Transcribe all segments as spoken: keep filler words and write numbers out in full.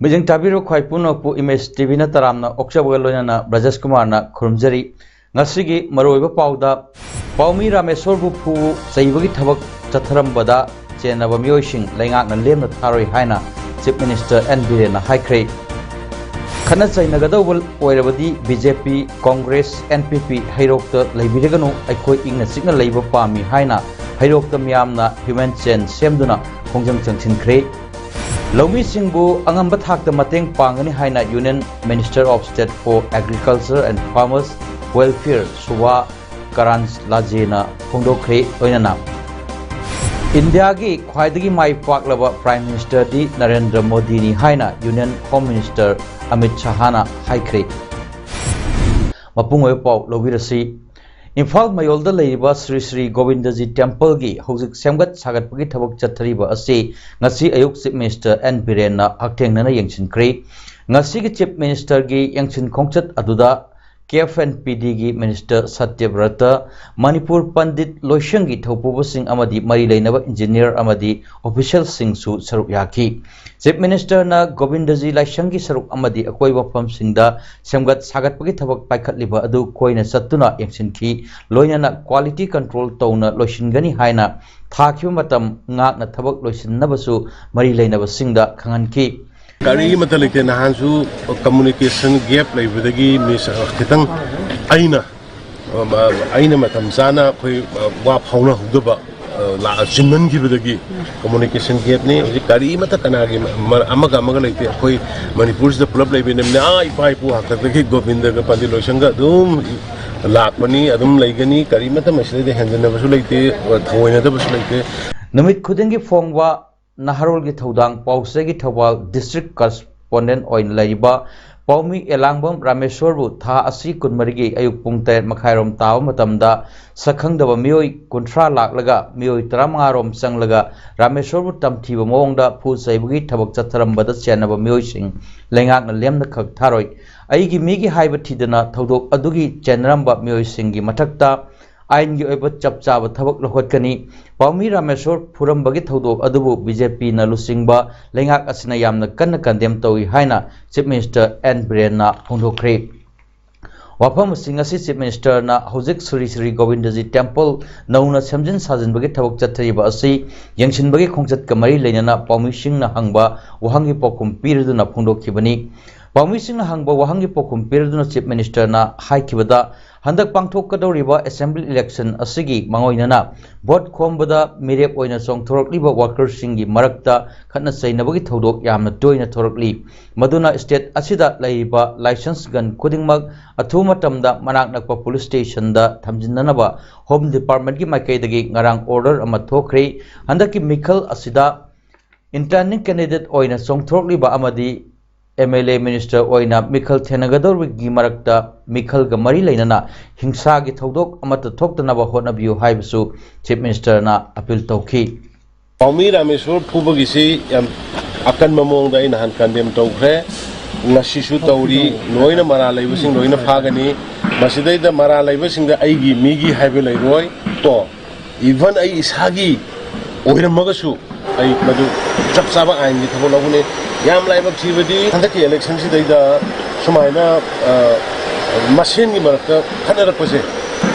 ꯃꯤꯠꯌꯦꯡ ꯇꯥꯕꯤꯔꯤꯕ ꯈ꯭ꯋꯥꯏ ꯄꯨꯝꯅꯃꯛꯄꯨ ꯏꯃꯦꯖ ꯇꯤꯚꯤꯅ ꯇꯔꯥꯝꯅ ꯑꯣꯛꯆꯕꯒ ꯂꯣꯏꯅꯅ ꯕ꯭ꯔꯖꯦꯁ ꯀꯨꯃꯥꯔꯅ ꯈꯨꯔꯨꯝꯖꯔꯤ꯫ ꯉꯁꯤꯒꯤ ꯃꯔꯨꯑꯣꯏꯕ ꯄꯥꯎꯗ, ꯄꯥꯎꯃꯤ ꯔꯥꯃꯦꯁꯣꯔꯕꯨ ꯐꯨ ꯆꯩꯕꯒꯤ ꯊꯕꯛ ꯆꯠꯊꯔꯝꯕꯗ ꯆꯦꯟꯅꯕ ꯃꯤꯑꯣꯏꯁꯤꯡ ꯂꯩꯉꯥꯛꯅ ꯂꯦꯝꯅ ꯊꯥꯔꯣꯏ ꯍꯥꯏꯅ ꯆꯤꯐ ꯃꯤꯅꯤꯁꯇꯔ ꯑꯦꯟ ꯕꯤꯔꯦꯟꯅ ꯍꯥꯏꯈ꯭ꯔꯦ꯫ ꯈꯠꯅ ꯆꯩꯅꯒꯗꯧꯕ ꯑꯣꯏꯔꯕꯗꯤ ꯕꯤ ꯖꯦ ꯄꯤ, ꯀꯣꯡꯒ꯭ꯔꯦꯁ, ꯑꯦꯟ ꯄꯤ ꯄꯤ ꯍꯩꯔꯣꯛꯇ ꯂꯩꯕꯤꯔꯒꯅꯨ, ꯑꯩꯈꯣꯏ ꯏꯪꯅ ꯆꯤꯛꯅ ꯂꯩꯕ ꯄꯥꯝꯃꯤ ꯍꯥꯏꯅ ꯍꯩꯔꯣꯛꯇ ꯃꯤꯌꯥꯝꯅ ꯍ꯭ꯌꯨꯃꯦꯟ ꯆꯦꯟ ꯁꯦꯝꯗꯨꯅ ꯈꯣꯡꯖꯪ ꯆꯪꯁꯤꯟꯈ꯭ꯔꯦ꯫ ꯂꯧꯃꯤꯁꯤꯡꯕꯨ ꯑꯉꯝꯕ ꯊꯥꯛꯇ ꯃꯇꯦꯡ ꯄꯥꯡꯒꯅꯤ ꯍꯥꯏꯅ Union Minister of State for Agriculture and Farmers Welfare Subha ꯀꯔꯥꯟꯖ ꯂꯥꯖꯦꯅ ꯐꯣꯡꯗꯣꯛꯈ꯭ꯔꯦ꯫ ꯂꯣꯏꯅꯅ ꯏꯟꯗꯤꯌꯥꯒꯤ ꯈ꯭ꯋꯥꯏꯗꯒꯤ ꯃꯥꯏ ꯄꯥꯛꯂꯕ ꯄ꯭ꯔꯥꯏꯝ ꯃꯤꯅꯤꯁꯇꯔꯗꯤ ꯅꯔꯦꯟꯗ꯭ꯔ ꯃꯣꯗꯤꯅꯤ ꯍꯥꯏꯅ ꯌꯨꯅꯤꯌꯟ ꯍꯣꯝ ꯃꯤꯅꯤꯁꯇꯔ ꯑꯃꯤꯠ ꯁꯍꯥꯅ ꯍꯥꯏꯈ꯭ꯔꯦ꯫ ꯃꯄꯨꯡ ꯑꯣꯏꯕ ꯄꯥꯎ ꯂꯧꯕꯤꯔꯁꯤ꯫ ꯏꯝꯐꯥꯜ ꯃꯌꯣꯜꯗ ꯂꯩꯔꯤꯕ ꯁ꯭ꯔꯤ ꯁ꯭ꯔꯤ ꯒꯣꯕꯤꯟꯗꯖꯤ ꯇꯦꯝꯄꯜꯒꯤ ꯍꯧꯖꯤꯛ ꯁꯦꯝꯒꯠ ꯁꯥꯒꯠꯄꯒꯤ ꯊꯕꯛ ꯆꯠꯊꯔꯤꯕ ꯑꯁꯤ ꯉꯁꯤ ꯑꯌꯨꯛ ꯆꯤꯐ ꯃꯤꯅꯤꯁꯇꯔ ꯑꯦꯟ ꯕꯤꯔꯦꯟꯅ ꯍꯛꯊꯦꯡꯅꯅ ꯌꯦꯡꯁꯤꯟꯈ꯭ꯔꯦ꯫ ꯉꯁꯤꯒꯤ ꯆꯤꯐ ꯃꯤꯅꯤꯁꯇꯔꯒꯤ ꯌꯦꯡꯁꯤꯟ ꯈꯣꯡꯆꯠ ꯑꯗꯨꯗ ꯀꯦ ꯑꯦꯐ ꯑꯦꯟ ꯄꯤ ꯗꯤꯒꯤ ꯃꯤꯅꯤꯁꯇꯔ ꯁꯇ꯭ꯌꯕ꯭ꯔꯇ, ꯃꯅꯤꯄꯨꯔ ꯄꯟꯗꯤꯠ ꯂꯣꯏꯁꯪꯒꯤ ꯊꯧꯄꯨꯕꯁꯤꯡ ꯑꯃꯗꯤ ꯃꯔꯤ ꯂꯩꯅꯕ ꯏꯟꯖꯤꯅꯤꯌꯔ ꯑꯃꯗꯤ ꯑꯣꯐꯤꯁꯤꯌꯦꯜꯁꯤꯡꯁꯨ ꯁꯔꯨꯛ ꯌꯥꯈꯤ꯫ ꯆꯤꯐ ꯃꯤꯅꯤꯁꯇꯔꯅ ꯒꯣꯕꯤꯟꯗꯖꯤ ꯂꯥꯏꯁꯪꯒꯤ ꯁꯔꯨꯛ ꯑꯃꯗꯤ ꯑꯀꯣꯏꯕ ꯃꯐꯝꯁꯤꯡꯗ ꯁꯦꯝꯒꯠ ꯁꯥꯒꯠꯄꯒꯤ ꯊꯕꯛ ꯄꯥꯏꯈꯠꯂꯤꯕ ꯑꯗꯨ ꯀꯣꯏꯅ ꯆꯠꯇꯨꯅ ꯌꯦꯡꯁꯤꯟꯈꯤ꯫ ꯂꯣꯏꯅꯅ ꯀ꯭ꯋꯥꯂꯤꯇꯤ ꯀꯟꯇ꯭ꯔꯣꯜ ꯇꯧꯅ ꯂꯣꯏꯁꯤꯟꯒꯅꯤ ꯍꯥꯏꯅ ꯊꯥꯈꯤꯕ ꯃꯇꯝ ꯉꯥꯛꯅ ꯊꯕꯛ ꯂꯣꯏꯁꯤꯟꯅꯕꯁꯨ ꯃꯔꯤ ꯂꯩꯅꯕꯁꯤꯡꯗ ꯈꯪꯍꯟꯈꯤ꯫ ꯒꯥꯔꯤ ꯑꯃꯠꯇ ꯂꯩꯇꯦ꯫ ꯅꯍꯥꯟꯁꯨ ꯀꯝꯃꯨꯅꯤꯀꯦꯁꯟ ꯒꯦꯞ ꯂꯩꯕꯗꯒꯤ ꯃꯤꯁ, ꯑ, ꯈꯤꯇꯪ ꯑꯩꯅ, ꯑ, ꯑ, ꯑꯩꯅ ꯃꯇꯝ ꯆꯥꯅ ꯑꯩꯈꯣꯏ, ꯑ, ꯋꯥ ꯐꯥꯎꯅꯍꯧꯗꯕ, ꯑ, ꯂꯥꯛꯑ ꯆꯤꯟꯃꯟꯈꯤꯕꯗꯒꯤ ꯀꯝꯃꯨꯅꯤꯀꯦꯁꯟ ꯒꯦꯞꯅꯤ꯫ ꯍꯧꯖꯤꯛ ꯒꯥꯔꯤ ꯑꯃꯠꯇ ꯀꯅꯥꯒꯤ ꯃ-, ꯃ-, ꯑꯃꯒ ꯑꯃꯒ ꯂꯩꯇꯦ꯫ ꯑꯩꯈꯣꯏ ꯃꯅꯤꯄꯨꯔꯁꯤꯗ ꯄꯨꯂꯞ ꯂꯩꯕꯅꯤꯅ, ꯑꯥ, ꯏꯄꯥ ꯏꯄꯨ ꯍꯥꯛꯇꯛꯇꯒꯤ ꯒꯣꯕꯤꯟꯗꯒ ꯄꯟꯗꯤꯠ ꯂꯣꯏꯁꯪꯒ ꯑꯗꯨꯝ ꯂꯥꯛꯄꯅꯤ, ꯑꯗꯨꯝ ꯂꯩꯒꯅꯤ꯫ ꯀꯔꯤꯃꯠꯇ ꯃꯁꯤꯗꯩꯗ ꯍꯦꯟꯖꯟꯅꯕꯁꯨ ꯂꯩꯇꯦ, ꯊꯑꯣꯏꯅꯗꯕꯁꯨ ꯂꯩꯇꯦ꯫ ꯅꯨꯃꯤꯠ ꯈꯨꯗꯤꯡꯒꯤ ꯐꯣꯡꯕ ꯅꯍꯥꯔꯣꯜꯒꯤ ꯊꯧꯗꯥꯡ ꯄꯥꯎꯆꯦꯒꯤ ꯊꯧꯕꯥꯜ district correspondent ꯑꯣꯏꯅ ꯂꯩꯔꯤꯕ ꯄꯥꯎꯃꯤ ꯑꯦꯂꯥꯡꯕꯝ ꯔꯥꯃꯦꯁꯣꯔꯕꯨ ꯊꯥ ꯑꯁꯤ ꯀꯨꯟꯃꯔꯤꯒꯤ ꯑꯌꯨꯛ ꯄꯨꯡ ꯇꯔꯦꯠ ꯃꯈꯥꯏꯔꯣꯝ ꯇꯥꯕ ꯃꯇꯝꯗ ꯁꯛꯈꯪꯗꯕ ꯃꯤꯑꯣꯏ ꯀꯨꯟꯊ꯭ꯔꯥ ꯂꯥꯛꯂꯒ ꯃꯤꯑꯣꯏ ꯇꯔꯥꯃꯉꯥꯔꯣꯝ ꯆꯪꯂꯒ ꯔꯥꯃꯦꯁꯣꯔꯕꯨ ꯇꯝꯊꯤꯕ ꯃꯑꯣꯡꯗ ꯐꯨ ꯆꯩꯕꯒꯤ ꯊꯕꯛ ꯆꯠꯊꯔꯝꯕꯗ ꯆꯦꯟꯅꯕ ꯃꯤꯑꯣꯏꯁꯤꯡ ꯂꯩꯉꯥꯛꯅ ꯂꯦꯝꯅ ꯈꯛ ꯊꯥꯔꯣꯏ꯫ ꯑꯩꯒꯤ ꯃꯤꯒꯤ ꯍꯥꯏꯕ ꯊꯤꯗꯅ ꯊꯧꯗꯣꯛ ꯑꯗꯨꯒꯤ ꯆꯦꯟꯅꯔꯝꯕ ꯃꯤꯑꯣꯏꯁꯤꯡꯒꯤ ꯃꯊꯛꯇ ꯑꯥꯏꯟꯒꯤ ꯑꯣꯏꯕ ꯆꯞ ꯆꯥꯕ ꯊꯕꯛ ꯂꯧꯈꯠꯀꯅꯤ꯫ ꯄꯥꯎꯃꯤ ꯔꯥꯃꯦꯁꯣꯔ ꯐꯨꯔꯝꯕꯒꯤ ꯊꯧꯗꯣꯛ ꯑꯗꯨꯕꯨ ꯕꯤ ꯖꯦ ꯄꯤꯅ ꯂꯨꯆꯤꯡꯕ ꯂꯩꯉꯥꯛ ꯑꯁꯤꯅ ꯌꯥꯝꯅ ꯀꯟꯅ condemn ꯇꯧꯏ ꯍꯥꯏꯅ Chief Minister ꯑꯦꯟ ꯕꯤꯔꯦꯟꯅ ꯐꯣꯡꯗꯣꯛꯈ꯭ꯔꯦ꯫ ꯋꯥꯐꯝꯁꯤꯡ ꯑꯁꯤ Chief Minister ꯅ ꯍꯧꯖꯤꯛ ꯁ꯭ꯔꯤ ꯁ꯭ꯔꯤ ꯒꯣꯕꯤꯟꯗꯖꯤ temple ꯅꯧꯅ ꯁꯦꯝꯖꯤꯟ ꯁꯥꯖꯤꯟꯕꯒꯤ ꯊꯕꯛ ꯆꯠꯊꯔꯤꯕ ꯑꯁꯤ ꯌꯦꯡꯁꯤꯟꯕꯒꯤ ꯈꯣꯡꯆꯠꯀ ꯃꯔꯤ ꯂꯩꯅꯅ ꯄꯥꯎꯃꯤꯁꯤꯡꯅ ꯍꯪꯕ ꯋꯥꯍꯪꯒꯤ ꯄꯥꯎꯈꯨꯝ ꯄꯤꯔꯗꯨꯅ ꯐꯣꯡꯗꯣꯛꯈꯤꯕꯅꯤ꯫ ꯄꯥꯎꯃꯤꯁꯤꯡꯅ ꯍꯪꯕ ꯋꯥꯍꯪꯒꯤ ꯄꯥꯎꯈꯨꯝ ꯄꯤꯔꯗꯨꯅ Chief Minister ꯅ ꯍꯥꯏꯈꯤꯕꯗ, ꯍꯟꯗꯛ ꯄꯥꯡꯊꯣꯛꯀꯗꯧꯔꯤꯕ assembly election ꯑꯁꯤꯒꯤ ꯃꯥꯡꯑꯣꯏꯅꯅ vote ꯈꯣꯝꯕꯗ ꯃꯤꯔꯦꯞ ꯑꯣꯏꯅ ꯆꯣꯡꯊꯣꯔꯛꯂꯤꯕ worker ꯁꯤꯡꯒꯤ ꯃꯔꯛꯇ ꯈꯠꯅ ꯆꯩꯅꯕꯒꯤ ꯊꯧꯗꯣꯛ ꯌꯥꯝꯅ ꯇꯣꯏꯅ ꯊꯣꯔꯛꯂꯤ꯫ ꯃꯗꯨꯅ state ꯑꯁꯤꯗ ꯂꯩꯔꯤꯕ licensed gun ꯈꯨꯗꯤꯡꯃꯛ ꯑꯊꯨꯕ ꯃꯇꯝꯗ ꯃꯅꯥꯛ ꯅꯛꯄ police station ꯗ ꯊꯝꯖꯤꯟꯅꯅꯕ Home Department ꯀꯤ ꯃꯥꯏꯀꯩꯗꯒꯤ ꯉꯔꯥꯡ order ꯑꯃ ꯊꯣꯛꯈ꯭ꯔꯦ꯫ ꯍꯟꯗꯛꯀꯤ ꯃꯤꯈꯜ ꯑꯁꯤꯗ intending candidate ꯑꯣꯏꯅ ꯆꯣꯡꯊꯣꯔꯛꯂꯤꯕ ꯑꯃꯗꯤ M L A minister ꯑꯣꯏꯅ ꯃꯤꯈꯜ ꯊꯦꯡꯅꯒꯗꯧꯔꯤꯕꯒꯤ ꯃꯔꯛꯇ ꯃꯤꯈꯜꯒ ꯃꯔꯤ ꯂꯩꯅꯅ ꯍꯤꯡꯁꯥꯒꯤ ꯊꯧꯗꯣꯛ ꯑꯃꯠꯇ ꯊꯣꯛꯇꯅꯕ ꯍꯣꯠꯅꯕꯤꯌꯨ ꯍꯥꯏꯕꯁꯨ Chief Minister ꯅ appeal ꯇꯧꯈꯤ꯫ ꯄꯥꯎꯃꯤ ꯔꯥꯃꯦꯁꯣꯔ ꯐꯨꯕꯒꯤꯁꯤ ꯌꯥꯝ ꯑꯀꯟꯕ ꯃꯑꯣꯡꯗ ꯑꯩ ꯅꯍꯥꯟ condemn ꯇꯧꯈ꯭ꯔꯦ꯫ ꯉꯁꯤꯁꯨ ꯇꯧꯔꯤ, ꯂꯣꯏꯅ ꯃꯔꯥꯜ ꯂꯩꯕꯁꯤꯡ ꯂꯣꯏꯅ ꯐꯥꯒꯅꯤ꯫ ꯃꯁꯤꯗꯩꯗ ꯃꯔꯥꯜ ꯂꯩꯕꯁꯤꯡꯗ ꯑꯩꯒꯤ ꯃꯤꯒꯤ ꯍꯥꯏꯕ ꯂꯩꯔꯣꯏ꯫ ꯀꯣ, even ꯑꯩ ꯏꯁꯥꯒꯤ ꯑꯣꯏꯔꯝꯃꯒꯁꯨ ꯑꯩ ꯃꯗꯨ ꯆꯞ ꯆꯥꯕ ꯑꯥꯏꯟꯒꯤ ꯊꯕꯛ ꯂꯧꯒꯅꯤ꯫ ꯌꯥꯝ ꯂꯥꯏꯕꯛ ꯊꯤꯕꯗꯤ ꯍꯟꯗꯛꯀꯤ election ꯁꯤꯗꯩꯗ ꯁꯨꯃꯥꯏꯅ, ꯑ, ꯃꯁꯦꯟꯒꯤ ꯃꯔꯛꯇ ꯈꯠꯅꯔꯛꯄꯁꯦ,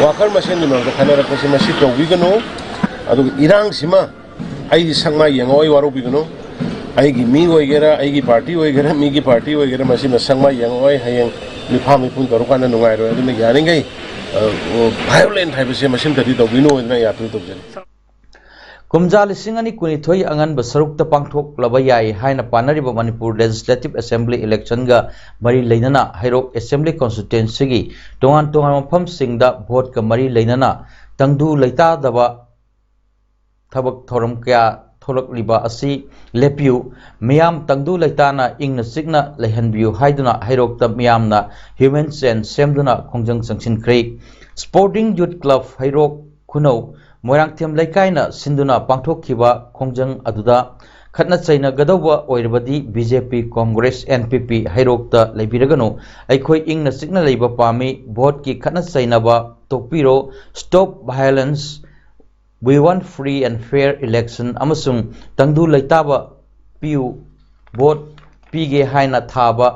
worker ꯃꯁꯦꯟꯒꯤ ꯃꯔꯛꯇ ꯈꯠꯅꯔꯛꯄꯁꯦ ꯃꯁꯤ ꯇꯧꯕꯤꯒꯅꯨ꯫ ꯑꯗꯨꯒ ꯏꯔꯥꯡꯁꯤꯃ ꯑꯩ ꯁꯛ ꯃꯥꯏ ꯌꯦꯡꯉꯛꯑꯣꯏ, ꯋꯥꯔꯧꯕꯤꯒꯅꯨ꯫ ꯑꯩꯒꯤ ꯃꯤ ꯑꯣꯏꯒꯦꯔꯥ, ꯑꯩꯒꯤ party ꯑꯣꯏꯒꯦꯔꯥ, ꯃꯤꯒꯤ party ꯑꯣꯏꯒꯦꯔꯥ, ꯃꯁꯤꯃ ꯁꯛ ꯃꯥꯏ ꯌꯦꯡꯉꯛꯑꯣꯏ꯫ ꯍꯌꯦꯡ ꯃꯤꯐꯥ ꯃꯤꯄꯨꯝ ꯇꯧꯔꯀꯥꯟꯗ ꯅꯨꯡꯉꯥꯏꯔꯣꯏ꯫ ꯑꯗꯨꯅ ꯌꯥꯔꯤꯈꯩ, ꯑ, violent ꯍꯥꯏꯕꯁꯦ ꯃꯁꯤꯃꯇꯗꯤ ꯇꯧꯕꯤꯅꯨ ꯍꯥꯏꯗꯅ ꯑꯩ appeal ꯇꯧꯖꯔꯤ꯫ ꯀꯨꯝꯖꯥ ꯂꯤꯁꯤꯡ ꯑꯅꯤ ꯀꯨꯟꯅꯤꯊꯣꯏ ꯑꯉꯟꯕ ꯁꯔꯨꯛꯇ ꯄꯥꯡꯊꯣꯛꯂꯕ ꯌꯥꯏ ꯍꯥꯏꯅ ꯄꯥꯅꯔꯤꯕ ꯃꯅꯤꯄꯨꯔ Legislative Assembly election ꯒ ꯃꯔꯤ ꯂꯩꯅꯅ ꯍꯩꯔꯣꯛ Assembly Constituency ꯒꯤ ꯇꯣꯉꯥꯟ ꯇꯣꯉꯥꯟꯕ ꯃꯐꯝꯁꯤꯡꯗ vote ꯀ ꯃꯔꯤ ꯂꯩꯅꯅ ꯇꯪꯗꯨ ꯂꯩꯇꯥꯗꯕ ꯊꯕꯛ ꯊꯧꯔꯝ ꯀꯌꯥ ꯊꯣꯛꯂꯛꯂꯤꯕ ꯑꯁꯤ ꯂꯦꯞꯄꯤꯌꯨ, ꯃꯤꯌꯥꯝ ꯇꯪꯗꯨ ꯂꯩꯇꯥꯅ ꯏꯪꯅ ꯆꯤꯛꯅ ꯂꯩꯍꯟꯕꯤꯌꯨ ꯍꯥꯏꯗꯨꯅ ꯍꯩꯔꯣꯛꯇ ꯃꯤꯌꯥꯝꯅ human chain ꯁꯦꯝꯗꯨꯅ ꯈꯣꯡꯖꯪ ꯆꯪꯁꯤꯟꯈ꯭ꯔꯦ꯫ Sporting Youth Club ꯍꯩꯔꯣꯛ ꯈꯨꯅꯧ ꯃꯣꯏꯔꯥꯡꯊꯦꯝ ꯂꯩꯀꯥꯏꯅ ꯁꯤꯟꯗꯨꯅ ꯄꯥꯡꯊꯣꯛꯈꯤꯕ ꯈꯣꯡꯖꯪ ꯑꯗꯨꯗ ꯈꯠꯅ ꯆꯩꯅꯒꯗꯧꯕ ꯑꯣꯏꯔꯕꯗꯤ B J P, Congress, N P P ꯍꯩꯔꯣꯛꯇ ꯂꯩꯕꯤꯔꯒꯅꯨ꯫ ꯑꯩꯈꯣꯏ ꯏꯪꯅ ꯆꯤꯛꯅ ꯂꯩꯕ ꯄꯥꯝꯃꯤ꯫ Vote ꯀꯤ ꯈꯠꯅ ꯆꯩꯅꯕ ꯇꯣꯛꯄꯤꯔꯣ꯫ Stop violence꯫ We want free and fair election ꯑꯃꯁꯨꯡ ꯇꯪꯗꯨ ꯂꯩꯇꯥꯕ ꯄꯤꯌꯨ꯫ Vote ꯄꯤꯒꯦ ꯍꯥꯏꯅ ꯊꯥꯕ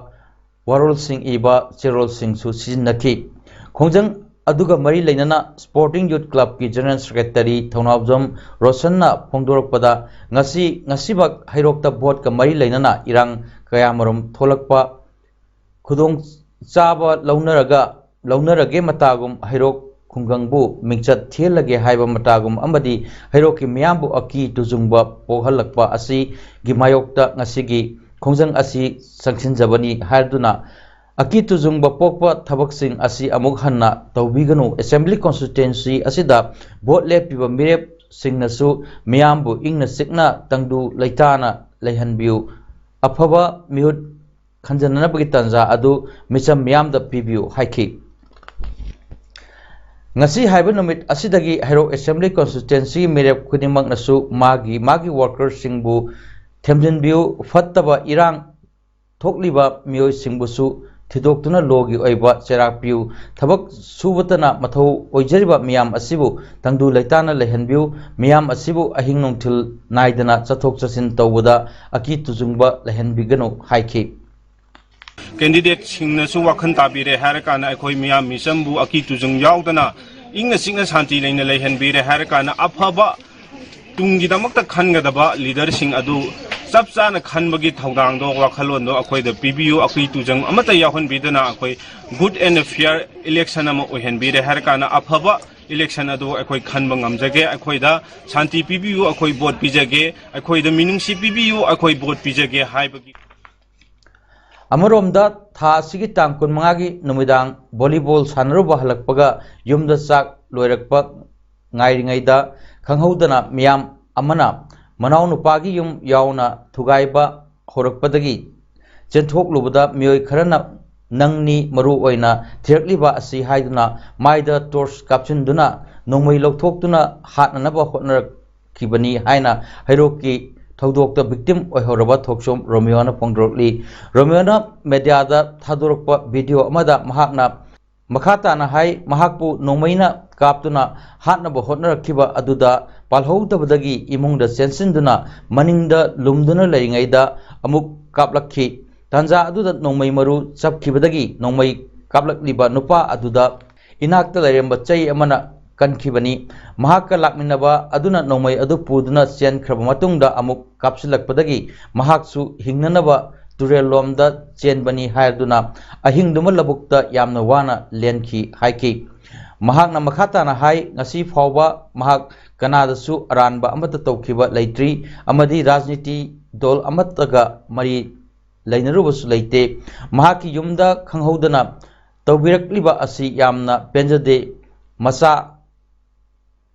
ꯋꯥꯔꯣꯜꯁꯤꯡ ꯏꯕ ꯆꯦꯔꯣꯜꯁꯤꯡꯁꯨ ꯁꯤꯖꯤꯟꯅꯈꯤ꯫ ꯈꯣꯡꯖꯪ ꯑꯗꯨꯒ ꯃꯔꯤ ꯂꯩꯅꯅ Sporting Youth Club ꯀꯤ General Secretary ꯊꯧꯅꯥꯎꯖꯝ ꯔꯣꯁꯟꯅ ꯐꯣꯡꯗꯣꯔꯛꯄꯗ, ꯉꯁꯤ, ꯉꯁꯤꯃꯛ ꯍꯩꯔꯣꯛꯇ vote ꯀ ꯃꯔꯤ ꯂꯩꯅꯅ ꯏꯔꯥꯡ ꯀꯌꯥꯃꯔꯨꯝ ꯊꯣꯛꯂꯛꯄ ꯈꯨꯗꯣꯡ ꯆꯥꯕ ꯂꯧꯅꯔꯒ, ꯂꯧꯅꯔꯒꯦ ꯃꯇꯥꯒꯨꯝ ꯍꯩꯔꯣꯛ ꯈꯨꯡꯒꯪꯕꯨ ꯃꯤꯡꯆꯠ ꯊꯤꯍꯜꯂꯒꯦ ꯍꯥꯏꯕ ꯃꯇꯥꯒꯨꯝ ꯑꯃꯗꯤ ꯍꯩꯔꯣꯛꯀꯤ ꯃꯤꯌꯥꯝꯕꯨ ꯑꯀꯤ ꯇꯨꯖꯨꯡꯕ ꯄꯣꯛꯍꯜꯂꯛꯄ ꯑꯁꯤꯒꯤ ꯃꯥꯌꯣꯛꯇ ꯉꯁꯤꯒꯤ ꯈꯣꯡꯖꯪ ꯑꯁꯤ ꯆꯪꯁꯤꯟꯖꯕꯅꯤ ꯍꯥꯏꯗꯨꯅ ꯑꯀꯤ ꯇꯨꯖꯨꯡꯕ ꯄꯣꯛꯄ ꯊꯕꯛꯁꯤꯡ ꯑꯁꯤ ꯑꯃꯨꯛ ꯍꯟꯅ ꯇꯧꯕꯤꯒꯅꯨ꯫ Assembly constituency ꯑꯁꯤꯗ vote ꯂꯦꯞꯄꯤꯕ ꯃꯤꯔꯦꯞꯁꯤꯡꯅꯁꯨ ꯃꯤꯌꯥꯝꯕꯨ ꯏꯪꯅ ꯆꯤꯛꯅ ꯇꯪꯗꯨ ꯂꯩꯇꯥꯅ ꯂꯩꯍꯟꯕꯤꯌꯨ꯫ ꯑꯐꯕ ꯃꯤꯍꯨꯠ ꯈꯟꯖꯅꯅꯕꯒꯤ ꯇꯥꯟꯖꯥ ꯑꯗꯨ ꯃꯤꯆꯝ ꯃꯤꯌꯥꯝꯗ ꯄꯤꯕꯤꯌꯨ ꯍꯥꯏꯈꯤ꯫ ꯉꯁꯤ ꯍꯥꯏꯕ ꯅꯨꯃꯤꯠ ꯑꯁꯤꯗꯒꯤ ꯍꯩꯔꯣꯛ Assembly constituency ꯃꯤꯔꯦꯞ ꯈꯨꯗꯤꯡꯃꯛꯅꯁꯨ ꯃꯥꯒꯤ, ꯃꯥꯒꯤ workerꯁꯤꯡꯕꯨ ꯊꯦꯝꯖꯤꯟꯕꯤꯌꯨ꯫ ꯐꯠꯇꯕ ꯏꯔꯥꯡ ꯊꯣꯛꯂꯤꯕ ꯃꯤꯑꯣꯏꯁꯤꯡꯕꯨꯁꯨ ꯊꯤꯗꯣꯛꯇꯨꯅ law ꯒꯤ ꯑꯣꯏꯕ ꯆꯩꯔꯥꯛ ꯄꯤꯌꯨ꯫ ꯊꯕꯛ ꯁꯨꯕꯇꯅ ꯃꯊꯧ ꯑꯣꯏꯖꯔꯤꯕ ꯃꯤꯌꯥꯝ ꯑꯁꯤꯕꯨ ꯇꯪꯗꯨ ꯂꯩꯇꯥꯅ ꯂꯩꯍꯟꯕꯤꯌꯨ꯫ ꯃꯤꯌꯥꯝ ꯑꯁꯤꯕꯨ ꯑꯍꯤꯡ ꯅꯨꯡꯊꯤꯜ ꯅꯥꯏꯗꯅ ꯆꯠꯊꯣꯛ ꯆꯠꯁꯤꯟ ꯇꯧꯕꯗ ꯑꯀꯤ ꯇꯨꯖꯨꯡꯕ ꯂꯩꯍꯟꯕꯤꯒꯅꯨ ꯍꯥꯏꯈꯤ꯫ Candidate ꯁꯤꯡꯅꯁꯨ ꯋꯥꯈꯜ ꯇꯥꯕꯤꯔꯦ ꯍꯥꯏꯔꯀꯥꯟꯗ ꯑꯩꯈꯣꯏ ꯃꯤꯌꯥꯝ ꯃꯤꯆꯝꯕꯨ ꯑꯀꯤ ꯇꯨꯖꯨꯡ ꯌꯥꯎꯗꯅ ꯏꯪꯅ ꯆꯤꯛꯅ ꯁꯥꯟꯇꯤ ꯂꯩꯅ ꯂꯩꯍꯟꯕꯤꯔꯦ ꯍꯥꯏꯔꯀꯥꯟꯗ ꯑꯐꯕ ꯇꯨꯡꯒꯤꯗꯃꯛꯇ ꯈꯟꯒꯗꯕ leader ꯁꯤꯡ ꯑꯗꯨ ꯆꯞ ꯆꯥꯅ ꯈꯟꯕꯒꯤ ꯊꯧꯗꯥꯡꯗꯣ, ꯋꯥꯈꯜꯂꯣꯟꯗꯣ ꯑꯩꯈꯣꯏꯗ ꯄꯤꯕꯤꯌꯨ꯫ ꯑꯀꯤ ꯇꯨꯖꯪ ꯑꯃꯠꯇ ꯌꯥꯎꯍꯟꯕꯤꯗꯅ ꯑꯩꯈꯣꯏ good and fair election ꯑꯃ ꯑꯣꯏꯍꯟꯕꯤꯔꯦ ꯍꯥꯏꯔ ꯀꯥꯟꯗ ꯑꯐꯕ election ꯑꯗꯨ ꯑꯩꯈꯣꯏ ꯈꯟꯕ ꯉꯝꯖꯒꯦ꯫ ꯑꯩꯈꯣꯏꯗ ꯁꯥꯟꯇꯤ ꯄꯤꯕꯤꯌꯨ, ꯑꯩꯈꯣꯏ vote ꯄꯤꯖꯒꯦ꯫ ꯑꯩꯈꯣꯏꯗ ꯃꯤꯅꯨꯡꯁꯤ ꯄꯤꯕꯤꯌꯨ, ꯑꯩꯈꯣꯏ vote ꯄꯤꯖꯒꯦ ꯍꯥꯏꯕꯒꯤ ꯑꯃꯔꯣꯝꯗ, ꯊꯥ ꯑꯁꯤꯒꯤ ꯇꯥꯡ ꯀꯨꯟꯃꯉꯥꯒꯤ ꯅꯨꯃꯤꯗꯥꯡ volleyball ꯁꯥꯟꯅꯔꯨꯕ ꯍꯜꯂꯛꯄꯒ ꯌꯨꯝꯗ ꯆꯥꯛ ꯂꯣꯏꯔꯛꯄ ꯉꯥꯏꯔꯤꯉꯩꯗ ꯈꯪꯍꯧꯗꯅ ꯃꯤꯌꯥꯝ ꯑꯃꯅ ꯃꯅꯥꯎꯅꯨꯄꯥꯒꯤ ꯌꯨꯝ ꯌꯥꯎꯅ ꯊꯨꯒꯥꯏꯕ ꯍꯧꯔꯛꯄꯗꯒꯤ ꯆꯦꯟꯊꯣꯛꯂꯨꯕꯗ ꯃꯤꯑꯣꯏ ꯈꯔꯅ "ꯅꯪꯅꯤ ꯃꯔꯨ ꯑꯣꯏꯅ ꯊꯤꯔꯛꯂꯤꯕ ꯑꯁꯤ" ꯍꯥꯏꯗꯨꯅ ꯃꯥꯏꯗ ꯇꯣꯔꯆ ꯀꯥꯞꯁꯤꯟꯗꯨꯅ ꯅꯣꯡꯃꯩ ꯂꯧꯊꯣꯛꯇꯨꯅ ꯍꯥꯠꯅꯅꯕ ꯍꯣꯠꯅꯔꯛꯈꯤꯕꯅꯤ ꯍꯥꯏꯅ ꯍꯩꯔꯣꯛꯀꯤ ꯊꯧꯗꯣꯛꯇ ꯚꯤꯛꯇꯤꯝ ꯑꯣꯏꯍꯧꯔꯕ ꯊꯣꯛꯆꯣꯝ ꯔꯣꯃꯤꯌꯣꯅ ꯐꯣꯡꯗꯣꯔꯛꯂꯤ꯫ ꯔꯣꯃꯤꯌꯣꯅ ꯃꯦꯗꯤꯌꯥꯗ ꯊꯥꯗꯣꯔꯛꯄ ꯚꯤꯗꯤꯑꯣ ꯑꯃꯗ ꯃꯍꯥꯛꯅ ꯃꯈꯥ ꯇꯥꯅ ꯍꯥꯏ, ꯃꯍꯥꯛꯄꯨ ꯅꯣꯡꯃꯩꯅ ꯀꯥꯞꯇꯨꯅ ꯍꯥꯠꯅꯕ ꯍꯣꯠꯅꯔꯛꯈꯤꯕ ꯑꯗꯨꯗ ꯄꯥꯜꯍꯧꯗꯕꯗꯒꯤ ꯏꯃꯨꯡꯗ ꯆꯦꯟꯁꯤꯟꯗꯨꯅ ꯃꯅꯤꯡꯗ ꯂꯨꯝꯗꯨꯅ ꯂꯩꯔꯤꯉꯩꯗ ꯑꯃꯨꯛ ꯀꯥꯞꯂꯛꯈꯤ꯫ ꯇꯥꯟꯖꯥ ꯑꯗꯨꯗ ꯅꯣꯡꯃꯩ ꯃꯔꯨ ꯆꯞꯈꯤꯕꯗꯒꯤ ꯅꯣꯡꯃꯩ ꯀꯥꯞꯂꯛꯂꯤꯕ ꯅꯨꯄꯥ ꯑꯗꯨꯗ ꯏꯅꯥꯛꯇ ꯂꯩꯔꯝꯕ ꯆꯩ ꯑꯃꯅ ꯀꯟꯈꯤꯕꯅꯤ꯫ ꯃꯍꯥꯛꯀ ꯂꯥꯛꯃꯤꯟꯅꯕ ꯑꯗꯨꯅ ꯅꯣꯡꯃꯩ ꯑꯗꯨ ꯄꯨꯗꯨꯅ ꯆꯦꯟꯈ꯭ꯔꯕ ꯃꯇꯨꯡꯗ ꯑꯃꯨꯛ ꯀꯥꯞꯁꯤꯜꯂꯛꯄꯗꯒꯤ ꯃꯍꯥꯛꯁꯨ ꯍꯤꯡꯅꯅꯕ ꯇꯨꯔꯦꯜꯂꯣꯝꯗ ꯆꯦꯟꯕꯅꯤ ꯍꯥꯏꯗꯨꯅ ꯑꯍꯤꯡꯗꯨꯃ ꯂꯧꯕꯨꯛꯇ ꯌꯥꯝꯅ ꯋꯥꯅ ꯂꯦꯟꯈꯤ ꯍꯥꯏꯈꯤ꯫ ꯃꯍꯥꯛꯅ ꯃꯈꯥ ꯇꯥꯅ ꯍꯥꯏ, ꯉꯁꯤ ꯐꯥꯎꯕ ꯃꯍꯥꯛ ꯀꯅꯥꯗꯁꯨ ꯑꯔꯥꯟꯕ ꯑꯃꯠꯇ ꯇꯧꯈꯤꯕ ꯂꯩꯇ꯭ꯔꯤ ꯑꯃꯗꯤ ꯔꯥꯖꯅꯤꯇꯤ ꯗꯜ ꯑꯃꯠꯇꯒ ꯃꯔꯤ ꯂꯩꯅꯔꯨꯕꯁꯨ ꯂꯩꯇꯦ꯫ ꯃꯍꯥꯛꯀꯤ ꯌꯨꯝꯗ ꯈꯪꯍꯧꯗꯅ ꯇꯧꯕꯤꯔꯛꯂꯤꯕ ꯑꯁꯤ ꯌꯥꯝꯅ ꯄꯦꯟꯖꯗꯦ꯫ ꯃꯆꯥ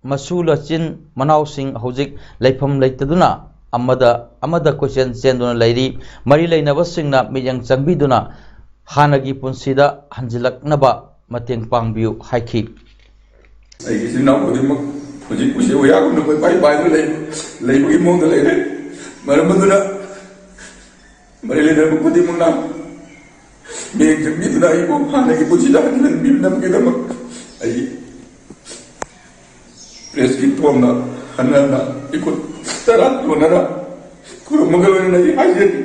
ꯃꯁꯨ ꯂꯆꯤꯟ ꯃꯅꯥꯎꯁꯤꯡ ꯍꯧꯖꯤꯛ ꯂꯩꯐꯝ ꯂꯩꯇꯗꯨꯅ ꯑꯃꯗ ꯑꯃꯗ ꯀꯣꯏꯆꯦꯟ ꯆꯦꯟꯗꯨꯅ ꯂꯩꯔꯤ꯫ ꯃꯔꯤ ꯂꯩꯅꯕꯁꯤꯡꯅ ꯃꯤꯠꯌꯦꯡ ꯆꯪꯕꯤꯗꯨꯅ ꯍꯥꯟꯅꯒꯤ ꯄꯨꯟꯁꯤꯗ ꯍꯟꯖꯤꯜꯂꯛꯅꯕ ꯃꯇꯦꯡ ꯄꯥꯡꯕꯤꯌꯨ ꯍꯥꯏꯈꯤ꯫ ꯑꯩꯒꯤ ꯏꯆꯤꯟ ꯏꯅꯥꯎ ꯈꯨꯗꯤꯡꯃꯛ ꯍꯧꯖꯤꯛ ꯎꯆꯦꯛ ꯋꯥꯌꯥꯒꯨꯝꯅ ꯀꯣꯏꯄꯥꯏ ꯄꯥꯏꯗꯨꯅ ꯂꯩ, ꯂꯩꯕꯒꯤ ꯃꯑꯣꯡꯗ ꯂꯩꯔꯦ꯫ ꯃꯔꯝ ꯑꯗꯨꯅ ꯃꯔꯤ ꯂꯩꯅꯕ ꯈꯨꯗꯤꯡꯃꯛꯅ ꯃꯤꯠꯌꯦꯡ ꯆꯪꯕꯤꯗꯨꯅ ꯑꯩꯕꯨ ꯍꯥꯟꯅꯒꯤ ꯄꯨꯟꯁꯤꯗ ꯍꯟꯖꯤꯟꯕꯤꯅꯕꯒꯤꯗꯃꯛ ꯑꯩ ꯄ꯭ꯔꯦꯁꯀꯤ ꯊꯣꯡꯅ ꯍꯟꯅ ꯍꯟꯅ ꯏꯈꯨꯠ ꯇꯔꯥ ꯊꯣꯟꯅꯅ ꯈꯨꯔꯨꯝꯃꯒ ꯂꯣꯏꯅꯅ ꯑꯩ ꯍꯥꯏꯖꯔꯤ꯫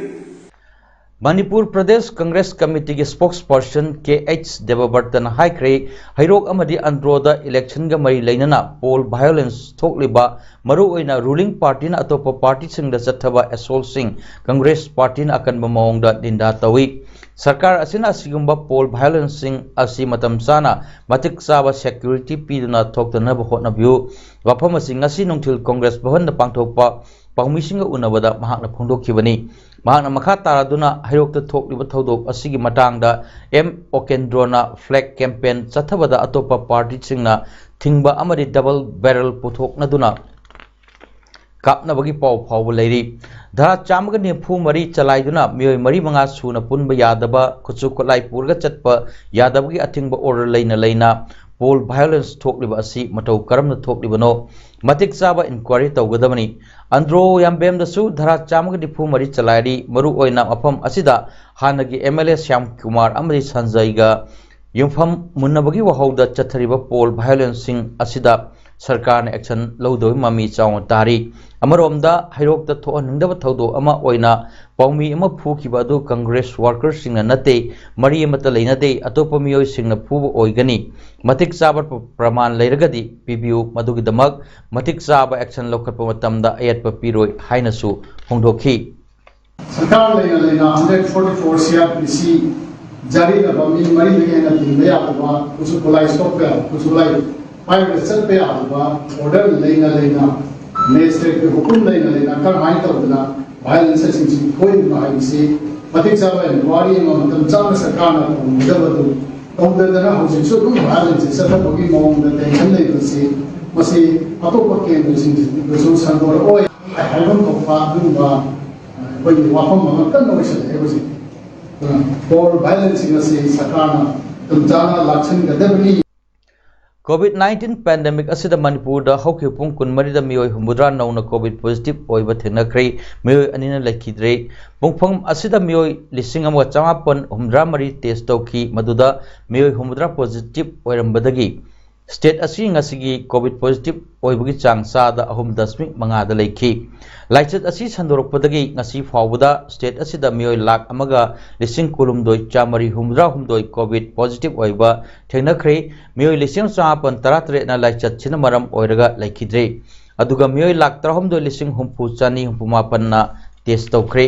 ꯃꯅꯤꯄꯨꯔ ꯄ꯭ꯔꯗꯦꯁ ꯀꯪꯒ꯭ꯔꯦꯁ ꯀꯃꯤꯇꯤꯒꯤ ꯁ꯭ꯄꯣꯛꯁ ꯄꯔꯁꯟ ꯀꯦ ꯑꯩꯆ ꯗꯦꯕꯕꯔꯇꯅ ꯍꯥꯏꯈ꯭ꯔꯦ, ꯍꯩꯔꯣꯛ ꯑꯃꯗꯤ ꯑꯟꯗ꯭ꯔꯣꯗ ꯏꯂꯦꯛꯁꯟꯒ ꯃꯔꯤ ꯂꯩꯅꯅ ꯄꯣꯜ ꯚꯥꯏꯑꯣꯂꯦꯟꯁ ꯊꯣꯛꯂꯤꯕ, ꯃꯔꯨꯑꯣꯏꯅ ꯔꯨꯂꯤꯡ ꯄꯥꯔꯇꯤꯅ ꯑꯇꯣꯞꯄ ꯄꯥꯔꯇꯤꯁꯤꯡꯗ ꯆꯠꯊꯕ ꯑꯦꯁꯣꯜꯁꯤꯡ ꯀꯪꯒ꯭ꯔꯦꯁ ꯄꯥꯔꯇꯤꯅ ꯑꯀꯟꯕ ꯃꯑꯣꯡꯗ ꯅꯤꯟꯗꯥ ꯇꯧꯏ꯫ ꯁꯔꯀꯥꯔ ꯑꯁꯤꯅ ꯑꯁꯤꯒꯨꯝꯕ ꯄꯣꯜ ꯚꯥꯏꯑꯣꯂꯦꯟꯁꯁꯤꯡ ꯑꯁꯤ ꯃꯇꯝ ꯆꯥꯅ ꯃꯇꯤꯛ ꯆꯥꯕ ꯁꯦꯀ꯭ꯌꯨꯔꯤꯇꯤ ꯄꯤꯗꯨꯅ ꯊꯣꯛꯇꯅꯕ ꯍꯣꯠꯅꯕꯤꯌꯨ꯫ ꯋꯥꯐꯝ ꯑꯁꯤ ꯉꯁꯤ ꯅꯨꯡꯊꯤꯜ ꯀꯪꯒ꯭ꯔꯦꯁ ꯚꯕꯟꯗ ꯄꯥꯡꯊꯣꯛꯄ ꯄꯥꯎꯃꯤꯁꯤꯡꯒ ꯎꯅꯕꯗ ꯃꯍꯥꯛꯅ ꯐꯣꯡꯗꯣꯛꯈꯤꯕꯅꯤ꯫ ꯃꯍꯥꯛꯅ ꯃꯈꯥ ꯇꯥꯔꯗꯨꯅ ꯍꯩꯔꯣꯛꯇ ꯊꯣꯛꯂꯤꯕ ꯊꯧꯗꯣꯛ ꯑꯁꯤꯒꯤ ꯃꯇꯥꯡꯗ ꯑꯦꯝ ꯑꯣꯀꯦꯟꯗ꯭ꯔꯣꯅ ꯐ꯭ꯂꯦꯒ ꯀꯦꯝꯄꯦꯟ ꯆꯠꯊꯕꯗ ꯑꯇꯣꯞꯄ ꯄꯥꯔꯇꯤꯁꯤꯡꯅ ꯊꯤꯡꯕ ꯑꯃꯗꯤ ꯗꯕꯜ ꯕꯦꯔꯦꯜ ꯄꯨꯊꯣꯛꯅꯗꯨꯅ ꯀꯥꯞꯅꯕꯒꯤ ꯄꯥꯎ ꯐꯥꯎꯕ ꯂꯩꯔꯤ꯫ ꯙꯥꯔꯥ ꯆꯥꯝꯃꯒ ꯅꯤꯐꯨ ꯃꯔꯤ ꯆꯂꯥꯏꯗꯨꯅ ꯃꯤꯑꯣꯏ ꯃꯔꯤ ꯃꯉꯥ ꯁꯨꯅ ꯄꯨꯟꯕ ꯌꯥꯗꯕ, ꯈꯨꯠꯁꯨ ꯈꯨꯠꯂꯥꯏ ꯄꯨꯔꯒ ꯆꯠꯄ ꯌꯥꯗꯕꯒꯤ ꯑꯊꯤꯡꯕ order ꯂꯩꯅ ꯂꯩꯅ pol violence ꯊꯣꯛꯂꯤꯕ ꯑꯁꯤ ꯃꯇꯧ ꯀꯔꯝꯅ ꯊꯣꯛꯂꯤꯕꯅꯣ? ꯃꯇꯤꯛ ꯆꯥꯕ inquiry ꯇꯧꯒꯗꯕꯅꯤ꯫ ꯑꯟꯗ꯭ꯔꯣ ꯌꯥꯝꯕꯦꯝꯗꯁꯨ ꯙꯥꯔꯥ ꯆꯥꯝꯃꯒ ꯅꯤꯐꯨ ꯃꯔꯤ ꯆꯂꯥꯏꯔꯤ꯫ ꯃꯔꯨꯑꯣꯏꯅ ꯃꯐꯝ ꯑꯁꯤꯗ ꯍꯥꯟꯅꯒꯤ MLA ꯁ꯭ꯌꯥꯝ ꯀꯨꯃꯥꯔ ꯑꯃꯗꯤ ꯁꯟꯖꯌꯒ ꯌꯨꯝꯐꯝ ꯃꯨꯟꯅꯕꯒꯤ ꯋꯥꯍꯧꯗ ꯆꯠꯊꯔꯤꯕ pol violenceꯁꯤꯡ ꯑꯁꯤꯗ ꯁꯔꯀꯥꯔꯅ action ꯂꯧꯗꯕꯒꯤ ꯃꯃꯤ ꯆꯥꯎꯅ ꯇꯥꯔꯤ꯫ ꯑꯃꯔꯣꯝꯗ, ꯍꯩꯔꯣꯛꯇ ꯊꯣꯛꯍꯟꯅꯤꯡꯗꯕ ꯊꯧꯗꯣꯛ ꯑꯃ ꯑꯣꯏꯅ ꯄꯥꯎꯃꯤ ꯑꯃ ꯐꯨꯈꯤꯕ ꯑꯗꯨ Congress workerꯁꯤꯡꯅ ꯅꯠꯇꯦ, ꯃꯔꯤ ꯑꯃꯠꯇ ꯂꯩꯅꯗꯦ, ꯑꯇꯣꯞꯄ ꯃꯤꯑꯣꯏꯁꯤꯡꯅ ꯐꯨꯕ ꯑꯣꯏꯒꯅꯤ꯫ ꯃꯇꯤꯛ ꯆꯥꯕ ꯄ꯭ꯔ-, ꯄ꯭ꯔꯃꯥꯟ ꯂꯩꯔꯒꯗꯤ ꯄꯤꯕꯤꯌꯨ, ꯃꯗꯨꯒꯤꯗꯃꯛ ꯃꯇꯤꯛ ꯆꯥꯕ action ꯂꯧꯈꯠꯄ ꯃꯇꯝꯗ ꯑꯌꯦꯠꯄ ꯄꯤꯔꯣꯏ ꯍꯥꯏꯅꯁꯨ ꯐꯣꯡꯗꯣꯛꯈꯤ꯫ ꯁꯔꯀꯥꯔ ꯂꯩꯅ ꯂꯩꯅ hundred forty four CrPC ꯖꯥꯔꯤꯗ ꯃꯤ ꯃꯔꯤꯗꯒꯤ ꯍꯦꯟꯅ ꯇꯤꯟꯕ ꯌꯥꯗꯕ, ꯈꯨꯠꯁꯨ ꯈꯨꯠꯂꯥꯏ ꯁꯣꯛꯄ ꯌꯥꯕ, ꯈꯨꯠꯁꯨ ꯈꯨꯠꯂꯥꯏ ꯄꯥꯏꯔꯒ ꯆꯠꯄ ꯌꯥꯗꯕ order ꯂꯩꯅ ꯂꯩꯅ magistrateꯀꯤ ꯍꯨꯀꯨꯝ ꯂꯩꯅ ꯂꯩꯅ ꯀꯔꯝꯍꯥꯏꯅ ꯇꯧꯗꯅ violenceꯁꯤꯡꯁꯤ ꯊꯣꯛꯏꯕꯅꯣ ꯍꯥꯏꯕꯁꯤ ꯃꯇꯤꯛ ꯆꯥꯕ inquiry ꯑꯃ ꯃꯇꯝ ꯆꯥꯅ ꯁꯔꯀꯥꯔꯅ ꯇꯧꯔꯝꯒꯗꯕꯗꯨ ꯇꯧꯗꯗꯅ ꯍꯧꯖꯤꯛꯁꯨ ꯑꯗꯨꯝ violenceꯁꯤ ꯆꯠꯊꯕꯒꯤ ꯃꯑꯣꯡꯗ tension ꯂꯩꯕꯁꯤ ꯃꯁꯤ ꯑꯇꯣꯞꯄ ꯀꯦꯟꯗ꯭ꯔꯁꯤꯡꯗꯁꯨ ꯁꯟꯗꯣꯔꯛꯑꯣꯏ ꯍꯥꯏꯐꯝ ꯊꯣꯛꯄ ꯑꯗꯨꯒꯨꯝꯕ ꯑꯩꯈꯣꯏꯒꯤ ꯋꯥꯐꯝ ꯑꯃ ꯀꯟꯅ ꯑꯣꯏꯁꯜꯂꯛꯑꯦ ꯍꯧꯖꯤꯛ꯫ ꯑꯗꯨꯅ pol violenceꯁꯤꯡ ꯑꯁꯤ ꯁꯔꯀꯥꯔꯅ ꯃꯇꯝ ꯆꯥꯅ ꯂꯥꯛꯁꯤꯟꯒꯗꯕꯅꯤ꯫ Covid nineteen pandemic ꯑꯁꯤꯗ ꯃꯅꯤꯄꯨꯔꯗ ꯍꯧꯈꯤꯕ ꯄꯨꯡ ꯀꯨꯟꯃꯔꯤꯗ ꯃꯤꯑꯣꯏ ꯍꯨꯝꯐꯨꯇꯔꯥ ꯅꯧꯅ Covid positive ꯑꯣꯏꯕ ꯊꯦꯡꯅꯈ꯭ꯔꯦ꯫ ꯃꯤꯑꯣꯏ ꯑꯅꯤꯅ ꯂꯩꯈꯤꯗ꯭ꯔꯦ꯫ ꯄꯨꯡꯐꯝ ꯑꯁꯤꯗ ꯃꯤꯑꯣꯏ ꯂꯤꯁꯤꯡ ꯑꯃꯒ ꯆꯃꯥꯄꯟ ꯍꯨꯝꯐꯨꯇꯔꯥ ꯃꯔꯤ test ꯇꯧꯈꯤ꯫ ꯃꯗꯨꯗ ꯃꯤꯑꯣꯏ ꯍꯨꯝꯐꯨꯇꯔꯥ positive ꯑꯣꯏꯔꯝꯕꯗꯒꯤ state ꯑꯁꯤ ꯉꯁꯤꯒꯤ Covid positive ꯑꯣꯏꯕꯒꯤ ꯆꯥꯡ ꯆꯥꯗ ꯑꯍꯨꯝ ꯗꯁꯃꯤꯛ ꯃꯉꯥꯗ ꯂꯩꯈꯤ꯫ ꯂꯥꯏꯆꯠ ꯑꯁꯤ ꯁꯟꯗꯣꯔꯛꯄꯗꯒꯤ ꯉꯁꯤ ꯐꯥꯎꯕꯗ state ꯑꯁꯤꯗ ꯃꯤꯑꯣꯏ ꯂꯥꯈ ꯑꯃꯒ ꯂꯤꯁꯤꯡ ꯀꯨꯟꯍꯨꯝꯗꯣꯏ ꯆꯥꯃꯔꯤ ꯍꯨꯝꯐꯨꯇꯔꯥ ꯍꯨꯝꯗꯣꯏ Covid positive ꯑꯣꯏꯕ ꯊꯦꯡꯅꯈ꯭ꯔꯦ꯫ ꯃꯤꯑꯣꯏ ꯂꯤꯁꯤꯡ ꯆꯃꯥꯄꯟ ꯇꯔꯥꯇꯔꯦꯠꯅ ꯂꯥꯏꯆꯠꯁꯤꯅ ꯃꯔꯝ ꯑꯣꯏꯔꯒ ꯂꯩꯈꯤꯗ꯭ꯔꯦ꯫ ꯑꯗꯨꯒ ꯃꯤꯑꯣꯏ ꯂꯥꯈ ꯇꯔꯥꯍꯨꯝꯗꯣꯏ ꯂꯤꯁꯤꯡ ꯍꯨꯝꯐꯨ ꯆꯥꯅꯤ ꯍꯨꯝꯐꯨ ꯃꯥꯄꯟꯅ test ꯇꯧꯈ꯭ꯔꯦ꯫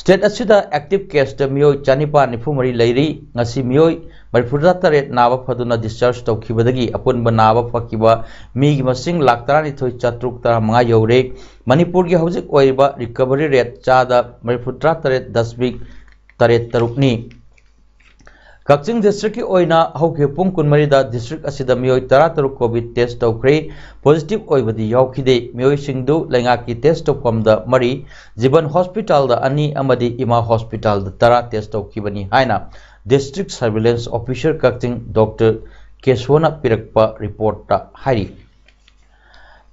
State ꯑꯁꯤꯗ active caseꯇ ꯃꯤꯑꯣꯏ ꯆꯅꯤꯄꯥꯟ ꯅꯤꯐꯨ ꯃꯔꯤ ꯂꯩꯔꯤ꯫ ꯉꯁꯤ ꯃꯤꯑꯣꯏ ꯃꯔꯤꯐꯨꯇꯔꯥ ꯇꯔꯦꯠ ꯅꯥꯕ ꯐꯗꯨꯅ discharge ꯇꯧꯈꯤꯕꯗꯒꯤ ꯑꯄꯨꯟꯕ ꯅꯥꯕ ꯐꯈꯤꯕ ꯃꯤꯒꯤ ꯃꯁꯤꯡ ꯂꯥꯈ ꯇꯔꯥꯅꯤꯊꯣꯏ ꯆꯥꯇ꯭ꯔꯨꯛ ꯇꯔꯥꯃꯉꯥ ꯌꯧꯔꯦ꯫ ꯃꯅꯤꯄꯨꯔꯒꯤ ꯍꯧꯖꯤꯛ ꯑꯣꯏꯔꯤꯕ recovery rate ꯆꯥꯗ ꯃꯔꯤꯐꯨꯇꯔꯥ ꯇꯔꯦꯠ ꯗꯁꯃꯤꯛ ꯇꯔꯦꯠ ꯇꯔꯨꯛꯅꯤ꯫ ꯀꯛꯆꯤꯡ districtꯀꯤ ꯑꯣꯏꯅ ꯍꯧꯈꯤꯕ ꯄꯨꯡ ꯀꯨꯟꯃꯔꯤꯗ district ꯑꯁꯤꯗ ꯃꯤꯑꯣꯏ ꯇꯔꯥꯇꯔꯨꯛ COVID test ꯇꯧꯈ꯭ꯔꯦ꯫ Positive ꯑꯣꯏꯕꯗꯤ ꯌꯥꯎꯈꯤꯗꯦ꯫ ꯃꯤꯑꯣꯏꯁꯤꯡꯗꯨ ꯂꯩꯉꯥꯛꯀꯤ test ꯇꯧꯐꯝꯗ ꯃꯔꯤ, ꯖꯤꯕꯟ hospitalꯗ ꯑꯅꯤ ꯑꯃꯗꯤ ꯏꯃꯥ hospitalꯗ ꯇꯔꯥ test ꯇꯧꯈꯤꯕꯅꯤ ꯍꯥꯏꯅ district surveillance officer ꯀꯛꯆꯤꯡ Doctor ꯀꯦꯁꯣꯅ ꯄꯤꯔꯛꯄ reportꯇ ꯍꯥꯏꯔꯤ꯫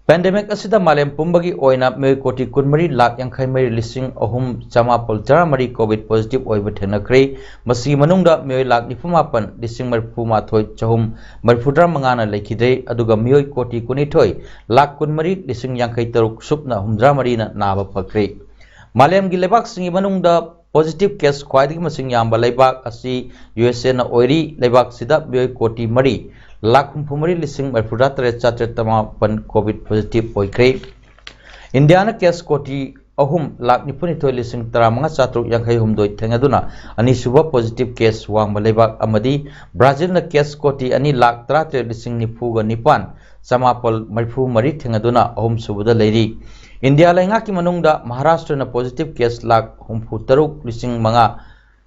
Pandemic ꯑꯁꯤꯗ ꯃꯥꯂꯦꯝ ꯄꯨꯝꯕꯒꯤ ꯑꯣꯏꯅ ꯃꯤꯑꯣꯏ ꯀꯣꯇꯤ ꯀꯨꯟꯃꯔꯤ ꯂꯥꯈ ꯌꯥꯡꯈꯩ ꯃꯔꯤ ꯂꯤꯁꯤꯡ ꯑꯍꯨꯝ ꯆꯃꯥꯄꯜ ꯇꯔꯥꯃꯔꯤ COVID positive ꯑꯣꯏꯕ ꯊꯦꯡꯅꯈ꯭ꯔꯦ꯫ ꯃꯁꯤꯒꯤ ꯃꯅꯨꯡꯗ ꯃꯤꯑꯣꯏ ꯂꯥꯈ ꯅꯤꯐꯨ ꯃꯥꯄꯟ ꯂꯤꯁꯤꯡ ꯃꯔꯤꯐꯨ ꯃꯥꯊꯣꯏ ꯆꯍꯨꯝ ꯃꯔꯤꯐꯨ ꯇꯔꯥ ꯃꯉꯥꯅ ꯂꯩꯈꯤꯗ꯭ꯔꯦ, ꯑꯗꯨꯒ ꯃꯤꯑꯣꯏ ꯀꯣꯇꯤ ꯀꯨꯟꯅꯤꯊꯣꯏ ꯂꯥꯈ ꯀꯨꯟꯃꯔꯤ ꯂꯤꯁꯤꯡ ꯌꯥꯡꯈꯩ ꯇꯔꯨꯛ ꯁꯨꯞꯅ ꯍꯨꯝꯗ꯭ꯔꯥ ꯃꯔꯤꯅ ꯅꯥꯕ ꯐꯈ꯭ꯔꯦ꯫ ꯃꯥꯂꯦꯝꯒꯤ ꯂꯩꯕꯥꯛꯁꯤꯡꯒꯤ ꯃꯅꯨꯡꯗ positive case ꯈ꯭ꯋꯥꯏꯗꯒꯤ ꯃꯁꯤꯡ ꯌꯥꯝꯕ ꯂꯩꯕꯥꯛ ꯑꯁꯤ USAꯅ ꯑꯣꯏꯔꯤ꯫ ꯂꯩꯕꯥꯛꯁꯤꯗ ꯃꯤꯑꯣꯏ ꯀꯣꯇꯤ ꯃꯔꯤ ꯂꯥꯈ ꯍꯨꯝꯐꯨ ꯃꯔꯤ ꯂꯤꯁꯤꯡ ꯃꯔꯤꯐꯨꯇꯔꯥ ꯇꯔꯦꯠ ꯆꯥꯇ꯭ꯔꯦꯠ ꯆꯃꯥꯄꯟ COVID positive ꯑꯣꯏꯈ꯭ꯔꯦ꯫ ꯏꯟꯗꯤꯌꯥꯅ case ꯀꯣꯇꯤ ꯑꯍꯨꯝ ꯂꯥꯈ ꯅꯤꯐꯨꯅꯤꯊꯣꯏ ꯂꯤꯁꯤꯡ ꯇꯔꯥꯃꯉꯥ ꯆꯥꯇ꯭ꯔꯨꯛ ꯌꯥꯡꯈꯩ ꯍꯨꯝꯗꯣꯏ ꯊꯦꯡꯅꯗꯨꯅ ꯑꯅꯤꯁꯨꯕ positive case ꯋꯥꯡꯕ ꯂꯩꯕꯥꯛ ꯑꯃꯗꯤ ꯕ꯭ꯔꯥꯖꯤꯜꯅ case ꯀꯣꯇꯤ ꯑꯅꯤ ꯂꯥꯈ ꯇꯔꯥꯇꯔꯦꯠ ꯂꯤꯁꯤꯡ ꯅꯤꯐꯨꯒ ꯅꯤꯄꯥꯟ ꯆꯃꯥꯄꯜ ꯃꯔꯤꯐꯨ ꯃꯔꯤ ꯊꯦꯡꯅꯗꯨꯅ ꯑꯍꯨꯝꯁꯨꯕꯗ ꯂꯩꯔꯤ꯫ ꯏꯟꯗꯤꯌꯥ ꯂꯩꯉꯥꯛꯀꯤ ꯃꯅꯨꯡꯗ ꯃꯍꯥꯔꯥꯁꯇ꯭ꯔꯅ positive case ꯂꯥꯈ ꯍꯨꯝꯐꯨ ꯇꯔꯨꯛ ꯂꯤꯁꯤꯡ ꯃꯉꯥ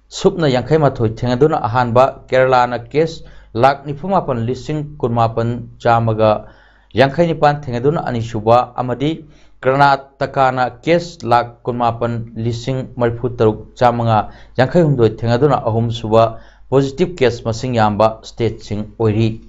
ꯁꯨꯞꯅ ꯌꯥꯡꯈꯩ ꯃꯥꯊꯣꯏ ꯊꯦꯡꯅꯗꯨꯅ ꯑꯍꯥꯟꯕ, ꯀꯦꯔꯂꯥꯅ case ꯂꯥꯈ ꯅꯤꯐꯨ ꯃꯥꯄꯟ ꯂꯤꯁꯤꯡ ꯀꯨꯟꯃꯥꯄꯟ ꯆꯥꯝꯃꯒ ꯌꯥꯡꯈꯩ ꯅꯤꯄꯥꯟ ꯊꯦꯡꯅꯗꯨꯅ ꯑꯅꯤꯁꯨꯕ ꯑꯃꯗꯤ ꯀꯔꯅꯥꯇꯀꯥꯅ case ꯂꯥꯈ ꯀꯨꯟꯃꯥꯄꯟ ꯂꯤꯁꯤꯡ ꯃꯔꯤꯐꯨ ꯇꯔꯨꯛ ꯆꯥꯝꯃꯉꯥ ꯌꯥꯡꯈꯩ ꯍꯨꯝꯗꯣꯏ ꯊꯦꯡꯅꯗꯨꯅ ꯑꯍꯨꯝꯁꯨꯕ positive case ꯃꯁꯤꯡ ꯌꯥꯝꯕ stateꯁꯤꯡ ꯑꯣꯏꯔꯤ꯫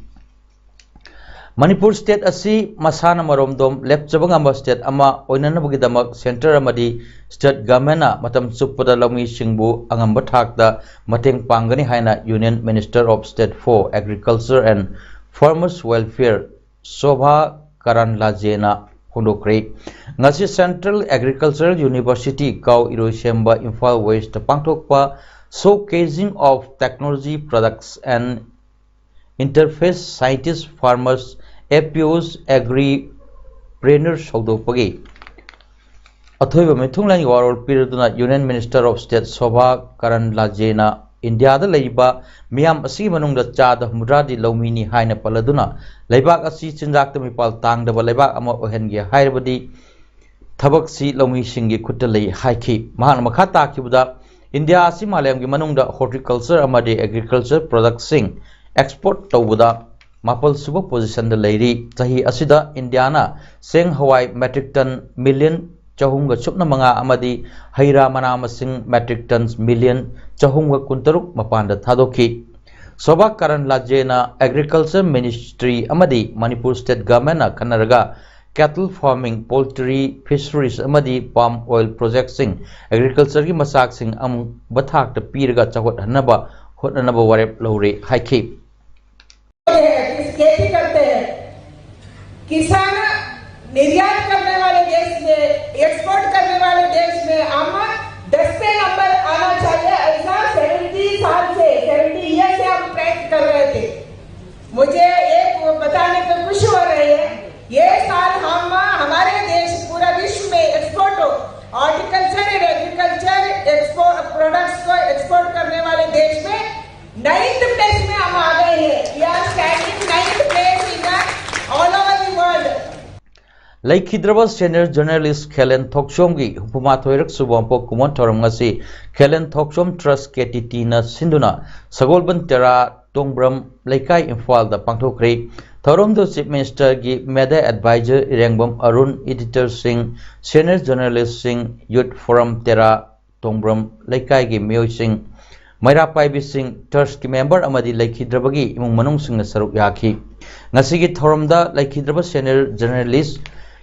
ꯃꯅꯤꯄꯨꯔ state ꯑꯁꯤ ꯃꯁꯥꯅ ꯃꯔꯣꯝꯗꯣꯝ ꯂꯦꯞꯆꯕ ꯉꯝꯕ state ꯑꯃ ꯑꯣꯏꯅꯅꯕꯒꯤꯗꯃꯛ centre ꯑꯃꯗꯤ state governmentꯅ ꯃꯇꯝ ꯆꯨꯞꯄꯗ ꯂꯧꯃꯤꯁꯤꯡꯕꯨ ꯑꯉꯝꯕ ꯊꯥꯛꯇ ꯃꯇꯦꯡ ꯄꯥꯡꯒꯅꯤ ꯍꯥꯏꯅ Union Minister of State for Agriculture and Farmers Welfare Sobha ꯀꯔꯟꯂꯥꯖꯦꯅ ꯐꯣꯡꯗꯣꯛꯈ꯭ꯔꯦ꯫ ꯉꯁꯤ Central Agricultural University ꯀꯥꯎ ꯏꯔꯣꯏꯁꯦꯝꯕ ꯏꯝꯐꯥꯜ Westꯇ ꯄꯥꯡꯊꯣꯛꯄ Showcasing of Technology Products and Interface Scientists Farmers FPOs Agripreneurs ꯍꯧꯗꯣꯛꯄꯒꯤ ꯑꯊꯣꯏꯕ ꯃꯤꯊꯨꯡꯂꯦꯟꯒꯤ ꯋꯥꯔꯣꯜ ꯄꯤꯔꯗꯨꯅ Union Minister of State Sobha ꯀꯔꯟꯂꯥꯖꯦꯅ ꯏꯟꯗꯤꯌꯥꯗ ꯂꯩꯔꯤꯕ ꯃꯤꯌꯥꯝ ꯑꯁꯤꯒꯤ ꯃꯅꯨꯡꯗ ꯆꯥꯗ ꯍꯨꯝꯐꯨꯇꯔꯥꯗꯤ ꯂꯧꯃꯤꯅꯤ ꯍꯥꯏꯅ ꯄꯜꯂꯗꯨꯅ ꯂꯩꯕꯥꯛ ꯑꯁꯤ ꯆꯤꯟꯖꯥꯛꯇ ꯃꯤꯄꯥꯜ ꯇꯥꯡꯗꯕ ꯂꯩꯕꯥꯛ ꯑꯃ ꯑꯣꯏꯍꯟꯒꯦ ꯍꯥꯏꯔꯕꯗꯤ ꯊꯕꯛꯁꯤ ꯂꯧꯃꯤꯁꯤꯡꯒꯤ ꯈꯨꯠꯇ ꯂꯩ ꯍꯥꯏꯈꯤ꯫ ꯃꯍꯥꯛꯅ ꯃꯈꯥ ꯇꯥꯈꯤꯕꯗ, ꯏꯟꯗꯤꯌꯥ ꯑꯁꯤ ꯃꯥꯂꯦꯝꯒꯤ ꯃꯅꯨꯡꯗ ꯍꯣꯔꯇꯤꯀꯜꯆꯔ ꯑꯃꯗꯤ ꯑꯦꯒ꯭ꯔꯤꯀꯜꯆꯔ ꯄ꯭ꯔꯗꯛꯁꯤꯡ ꯑꯦꯛꯁꯄꯣꯔꯠ ꯇꯧꯕꯗ ꯃꯥꯄꯜ ꯁꯨꯕ ꯄꯣꯖꯤꯁꯟꯗ ꯂꯩꯔꯤ꯫ ꯆꯍꯤ ꯑꯁꯤꯗ ꯏꯟꯗꯤꯌꯥꯅ ꯆꯦꯡ ꯍꯋꯥꯏ ꯃꯦꯇ꯭ꯔꯤꯛ ꯇꯟ ꯃꯤꯂꯤꯌꯟ ꯆꯍꯨꯝꯒ ꯁꯨꯞꯅ ꯃꯉꯥ ꯑꯃꯗꯤ ꯍꯩ ꯔꯥ ꯃꯅꯥ ꯃꯁꯤꯡ ꯃꯦꯇ꯭ꯔꯤꯛ ꯇꯟ ꯃꯤꯂꯤꯌꯟ ꯆꯍꯨꯝꯒ ꯀꯨꯟꯇꯔꯨꯛ ꯃꯄꯥꯟꯗ ꯊꯥꯗꯣꯛꯈꯤ꯫ ꯁꯣꯚꯥ ꯀꯔꯟꯂꯥꯖꯦꯅ ꯑꯦꯒ꯭ꯔꯤꯀꯜꯆꯔ ꯃꯤꯅꯤꯁꯇ꯭ꯔꯤ ꯑꯃꯗꯤ ꯃꯅꯤꯄꯨꯔ ꯁ꯭ꯇꯦꯠ ꯒꯚꯔꯟꯃꯦꯟꯠꯅ ꯈꯟꯅꯔꯒ ꯀꯦꯇꯜ ꯐꯥꯔꯃꯤꯡ, ꯄꯣꯜꯇ꯭ꯔꯤ, ꯐꯤꯁꯔꯤꯁ ꯑꯃꯗꯤ ꯄꯥꯝ ꯑꯣꯏꯜ ꯄ꯭ꯔꯣꯖꯦꯛꯁꯤꯡ, ꯑꯦꯒ꯭ꯔꯤꯀꯜꯆꯔꯒꯤ ꯃꯆꯥꯛꯁꯤꯡ ꯑꯃꯨꯕ ꯊꯥꯛꯇ ꯄꯤꯔꯒ ꯆꯥꯎꯈꯠꯍꯟꯅꯕ ꯍꯣꯠꯅꯅꯕ ꯋꯥꯔꯦꯞ ꯂꯧꯔꯦ ꯍꯥꯏꯈꯤ꯫ खेती करते हैं, किसान निर्यात करने वाले देश में, एक्सपोर्ट करने वाले देश में हम दसवें नंबर आना चाहिए। ऐसा सेवेंटी साल से, सेवेंटी ईयर से हम प्रयत्न कर रहे थे। मुझे एक बताने को खुशी हो रही है, ये साल हम हमारे देश पूरा विश्व में export, horticulture and agriculture export products को एक्सपोर्ट करने वाले देश में नाइन्थ प्लेस में हम आ गए हैं। We are standing ninth place in the all over the world. ꯂꯩꯈꯤꯗ꯭ꯔꯕ ꯁꯦꯅꯤꯌꯔ ꯖꯔꯅꯦꯂꯤꯁ ꯈꯦꯂꯦꯟ ꯊꯣꯛꯆꯣꯝꯒꯤ ꯍꯨꯝꯐꯨ ꯃꯥꯊꯣꯏꯔꯛ ꯁꯨꯕ ꯃꯄꯣꯛ ꯀꯨꯝꯑꯣꯟ ꯊꯧꯔꯝ ꯉꯁꯤ ꯈꯦꯂꯦꯟ ꯊꯣꯛꯆꯣꯝ ꯇ꯭ꯔꯁ ꯀꯦ ꯇꯤ ꯇꯤꯅ ꯁꯤꯟꯗꯨꯅ ꯁꯒꯣꯜꯕꯟ ꯇꯦꯔꯥ ꯇꯣꯡꯕ꯭ꯔꯝ ꯂꯩꯀꯥꯏ ꯏꯝꯐꯥꯜꯗ ꯄꯥꯡꯊꯣꯛꯈ꯭ꯔꯦ꯫ ꯊꯧꯔꯝꯗꯨ ꯆꯤꯐ ꯃꯤꯅꯤꯁꯇꯔꯒꯤ ꯃꯦꯗꯤꯌꯥ ꯑꯦꯗꯚꯥꯏꯖꯔ ꯏꯔꯦꯡꯕꯝ ꯑꯔꯨꯟ, ꯏꯗꯤꯇꯔꯁꯤꯡ, ꯁꯦꯅꯤꯌꯔ ꯖꯔꯅꯦꯂꯤꯁꯁꯤꯡ, ꯌꯨꯠ ꯐꯣꯔꯝ ꯇꯦꯔꯥ ꯇꯣꯡꯕ꯭ꯔꯝ ꯂꯩꯀꯥꯏꯒꯤ ꯃꯤꯑꯣꯏꯁꯤꯡ, ꯃꯩꯔꯥ ꯄꯥꯏꯕꯤꯁꯤꯡ, ꯇ꯭ꯔꯁꯀꯤ ꯃꯦꯝꯕꯔ ꯑꯃꯗꯤ ꯂꯩꯈꯤꯗ꯭ꯔꯕꯒꯤ ꯏꯃꯨꯡ ꯃꯅꯨꯡꯁꯤꯡꯅ ꯁꯔꯨꯛ ꯌꯥꯈꯤ꯫ ꯉꯁꯤꯒꯤ ꯊꯧꯔꯝꯗ ꯂꯩꯈꯤꯗ꯭ꯔꯕ ꯁꯦꯅꯤꯌꯔ ꯖꯔꯅꯦꯂꯤꯁ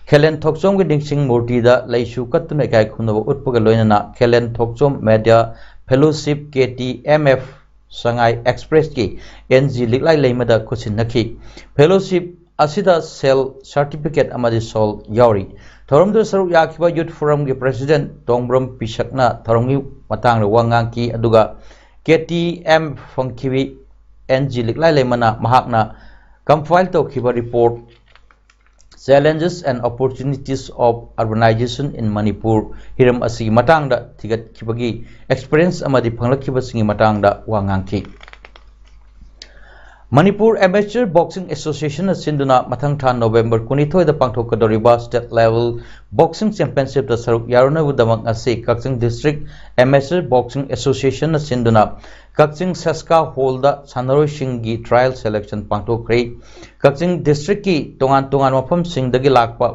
ꯈꯦꯂꯦꯟ ꯊꯣꯛꯆꯣꯝꯒꯤ ꯅꯤꯡꯁꯤꯡ ꯃꯨꯔꯇꯤꯗ ꯂꯩꯁꯨ ꯀꯠꯇꯨꯅ ꯏꯀꯥꯏ ꯈꯨꯝꯅꯕ ꯎꯠꯄꯒ ꯂꯣꯏꯅꯅ ꯈꯦꯂꯦꯟ ꯊꯣꯛꯆꯣꯝ media fellowship, K T M F, Sangai ꯑꯦꯛꯁꯄ꯭ꯔꯦꯁꯀꯤ and G ꯂꯤꯛꯂꯥꯏ ꯂꯩꯃꯗ ꯈꯨꯠꯁꯤꯟꯅꯈꯤ꯫ Fellowship ꯑꯁꯤꯗ ꯁꯦꯜ, ꯁꯥꯔꯇꯤꯐꯤꯀꯦꯠ ꯑꯃꯗꯤ ꯁꯣꯜ ꯌꯥꯎꯔꯤ꯫ ꯊꯧꯔꯝꯗꯨꯗ ꯁꯔꯨꯛ ꯌꯥꯈꯤꯕ ꯌꯨꯠ ꯐꯣꯔꯝꯒꯤ ꯄ꯭ꯔꯦꯁꯤꯗꯦꯟꯠ ꯇꯣꯡꯕ꯭ꯔꯝ ꯄꯤꯁꯛꯅ ꯊꯧꯔꯝꯒꯤ ꯃꯇꯥꯡꯗ ꯋꯥ ꯉꯥꯡꯈꯤ, ꯑꯗꯨꯒ ꯀꯦ ꯇꯤ ꯑꯦꯝ ꯐꯪꯈꯤꯕꯤ ꯑꯦꯟ ꯖꯤ ꯂꯤꯛꯂꯥꯏ ꯂꯩꯃꯅ ꯃꯍꯥꯛꯅ ꯀꯝꯄꯥꯏꯜ ꯇꯧꯈꯤꯕ report Challenges and Opportunities of Urbanization in Manipur ꯍꯤꯔꯝ ꯑꯁꯤꯒꯤ ꯃꯇꯥꯡꯗ ꯊꯤꯒꯠꯈꯤꯕꯒꯤ ꯑꯦꯛꯁꯄꯤꯔꯤꯌꯦꯟꯁ ꯑꯃꯗꯤ ꯐꯪꯂꯛꯈꯤꯕꯁꯤꯡꯒꯤ ꯃꯇꯥꯡꯗ ꯋꯥ ꯉꯥꯡꯈꯤ꯫ ꯃꯅꯤꯄꯨꯔ ꯑꯦꯃꯦꯆꯔ ꯕꯣꯛꯁꯤꯡ ꯑꯦꯁꯣꯁꯤꯌꯦꯁꯟꯅ ꯁꯤꯟꯗꯨꯅ ꯃꯊꯪ ꯊꯥ ꯅꯣꯕꯦꯝꯕꯔ ꯀꯨꯟꯅꯤꯊꯣꯏꯗ ꯄꯥꯡꯊꯣꯛꯀꯗꯧꯔꯤꯕ ꯁ꯭ꯇꯦꯠ ꯂꯦꯚꯦꯜ ꯕꯣꯛꯁꯤꯡ ꯆꯦꯝꯄꯤꯌꯟꯁꯤꯞꯇ ꯁꯔꯨꯛ ꯌꯥꯔꯨꯅꯕꯒꯤꯗꯃꯛ ꯉꯁꯤ ꯀꯛꯆꯤꯡ ꯗꯤꯁꯇ꯭ꯔꯤꯛ ꯑꯦꯃꯦꯆꯔ ꯕꯣꯛꯁꯤꯡ ꯑꯦꯁꯣꯁꯤꯌꯦꯁꯟꯅ ꯁꯤꯟꯗꯨꯅ ꯀꯛꯆꯤꯡ ꯁꯦꯁꯀꯥ ꯍꯣꯜꯗ ꯁꯥꯟꯅꯔꯣꯏꯁꯤꯡꯒꯤ ꯇ꯭ꯔꯥꯌꯦꯜ ꯁꯦꯂꯦꯛꯁꯟ ꯄꯥꯡꯊꯣꯛꯈ꯭ꯔꯦ꯫ ꯀꯛꯆꯤꯡ ꯗꯤꯁꯇ꯭ꯔꯤꯛꯀꯤ ꯇꯣꯉꯥꯟ ꯇꯣꯉꯥꯟꯕ ꯃꯐꯝꯁꯤꯡꯗꯒꯤ ꯂꯥꯛꯄ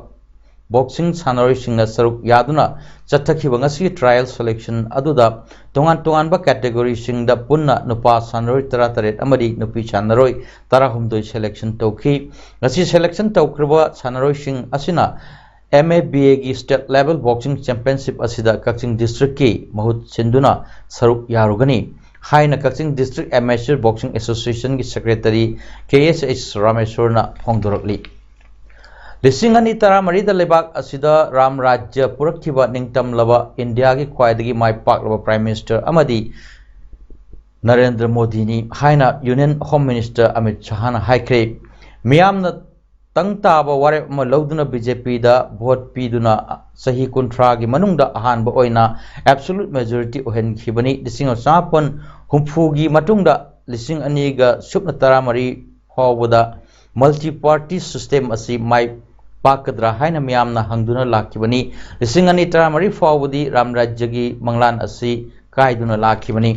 ꯕꯣꯛꯁꯤꯡ ꯁꯥꯟꯅꯔꯣꯏꯁꯤꯡꯅ ꯁꯔꯨꯛ ꯌꯥꯗꯨꯅ ꯆꯠꯊꯈꯤꯕ ꯉꯁꯤꯒꯤ ꯇ꯭ꯔꯥꯌꯦꯜ ꯁꯦꯂꯦꯛꯁꯟ ꯑꯗꯨꯗ ꯇꯣꯉꯥꯟ ꯇꯣꯉꯥꯟꯕ ꯀꯦꯇꯦꯒꯣꯔꯤꯁꯤꯡꯗ ꯄꯨꯟꯅ ꯅꯨꯄꯥ ꯁꯥꯟꯅꯔꯣꯏ ꯇꯔꯥꯇꯔꯦꯠ ꯑꯃꯗꯤ ꯅꯨꯄꯤ ꯁꯥꯟꯅꯔꯣꯏ ꯇꯔꯥꯍꯨꯝꯗꯣꯏ ꯁꯦꯂꯦꯛꯁꯟ ꯇꯧꯈꯤ꯫ ꯉꯁꯤ ꯁꯦꯂꯦꯛꯁꯟ ꯇꯧꯈ꯭ꯔꯕ ꯁꯥꯟꯅꯔꯣꯏꯁꯤꯡ ꯑꯁꯤꯅ ꯑꯦꯝ ꯑꯦ ꯕꯤ ꯑꯦꯒꯤ ꯁ꯭ꯇꯦꯠ ꯂꯦꯚꯦꯜ ꯕꯣꯛꯁꯤꯡ ꯆꯦꯝꯄꯤꯌꯟꯁꯤꯞ ꯑꯁꯤꯗ ꯀꯛꯆꯤꯡ ꯗꯤꯁꯇ꯭ꯔꯤꯛꯀꯤ ꯃꯍꯨꯠ ꯁꯤꯟꯗꯨꯅ ꯁꯔꯨꯛ ꯌꯥꯔꯨꯒꯅꯤ ꯍꯥꯏꯅ ꯀꯛꯆꯤꯡ ꯗꯤꯁꯇ꯭ꯔꯤꯛ ꯑꯦꯃꯦꯆꯔ ꯕꯣꯛꯁꯤꯡ ꯑꯦꯁꯣꯁꯤꯌꯦꯁꯟꯒꯤ ꯁꯦꯀ꯭ꯔꯦꯇꯔꯤ ꯀꯦ ꯑꯦꯁ ꯑꯩꯆ ꯔꯥꯃꯦꯁꯣꯔꯅ ꯐꯣꯡꯗꯣꯔꯛꯂꯤ꯫ ꯂꯤꯁꯤꯡ ꯑꯅꯤ ꯇꯔꯥꯃꯔꯤꯗ ꯂꯩꯕꯥꯛ ꯑꯁꯤꯗ ꯔꯥꯝ ꯔꯥꯖ꯭ꯌ ꯄꯨꯔꯛꯈꯤꯕ ꯅꯤꯡꯇꯝꯂꯕ ꯏꯟꯗꯤꯌꯥꯒꯤ ꯈ꯭ꯋꯥꯏꯗꯒꯤ ꯃꯥꯏ ꯄꯥꯛꯂꯕ ꯄ꯭ꯔꯥꯏꯝ ꯃꯤꯅꯤꯁꯇꯔ ꯑꯃꯗꯤ ꯅꯔꯦꯟꯗ꯭ꯔ ꯃꯣꯗꯤꯅꯤ ꯍꯥꯏꯅ ꯌꯨꯅꯤꯌꯟ ꯍꯣꯝ ꯃꯤꯅꯤꯁꯇꯔ ꯑꯃꯤꯠ ꯁꯍꯥꯅ ꯍꯥꯏꯈ꯭ꯔꯦ꯫ ꯃꯤꯌꯥꯝꯅ ꯇꯪ ꯇꯥꯕ ꯋꯥꯔꯦꯞ ꯑꯃ ꯂꯧꯗꯨꯅ ꯕꯤ ꯖꯦ ꯄꯤꯗ ꯚꯣꯠ ꯄꯤꯗꯨꯅ ꯆꯍꯤ ꯀꯨꯟꯊ꯭ꯔꯥꯒꯤ ꯃꯅꯨꯡꯗ ꯑꯍꯥꯟꯕ ꯑꯣꯏꯅ ꯑꯦꯕꯁꯣꯂꯨꯠ ꯃꯦꯖꯣꯔꯤꯇꯤ ꯑꯣꯏꯍꯟꯈꯤꯕꯅꯤ꯫ ꯂꯤꯁꯤꯡ ꯑꯃ ꯆꯃꯥꯄꯟ ꯍꯨꯝꯐꯨꯒꯤ ꯃꯇꯨꯡꯗ ꯂꯤꯁꯤꯡ ꯑꯅꯤꯒ ꯁꯨꯞꯅ ꯇꯔꯥꯃꯔꯤ ꯐꯥꯎꯕꯗ ꯃꯜꯇꯤ ꯄꯥꯔꯇꯤ ꯁꯤꯁꯇꯦꯝ ꯑꯁꯤ ꯃꯥꯏ ꯄꯥꯛꯀꯗ꯭ꯔꯥ ꯍꯥꯏꯅ ꯃꯤꯌꯥꯝꯅ ꯍꯪꯗꯨꯅ ꯂꯥꯛꯈꯤꯕꯅꯤ꯫ ꯂꯤꯁꯤꯡ ꯑꯅꯤ ꯇꯔꯥꯃꯔꯤ ꯐꯥꯎꯕꯗꯤ ꯔꯥꯝ ꯔꯥꯖ꯭ꯌꯒꯤ ꯃꯪꯂꯥꯟ ꯑꯁꯤ ꯀꯥꯏꯗꯨꯅ ꯂꯥꯛꯈꯤꯕꯅꯤ꯫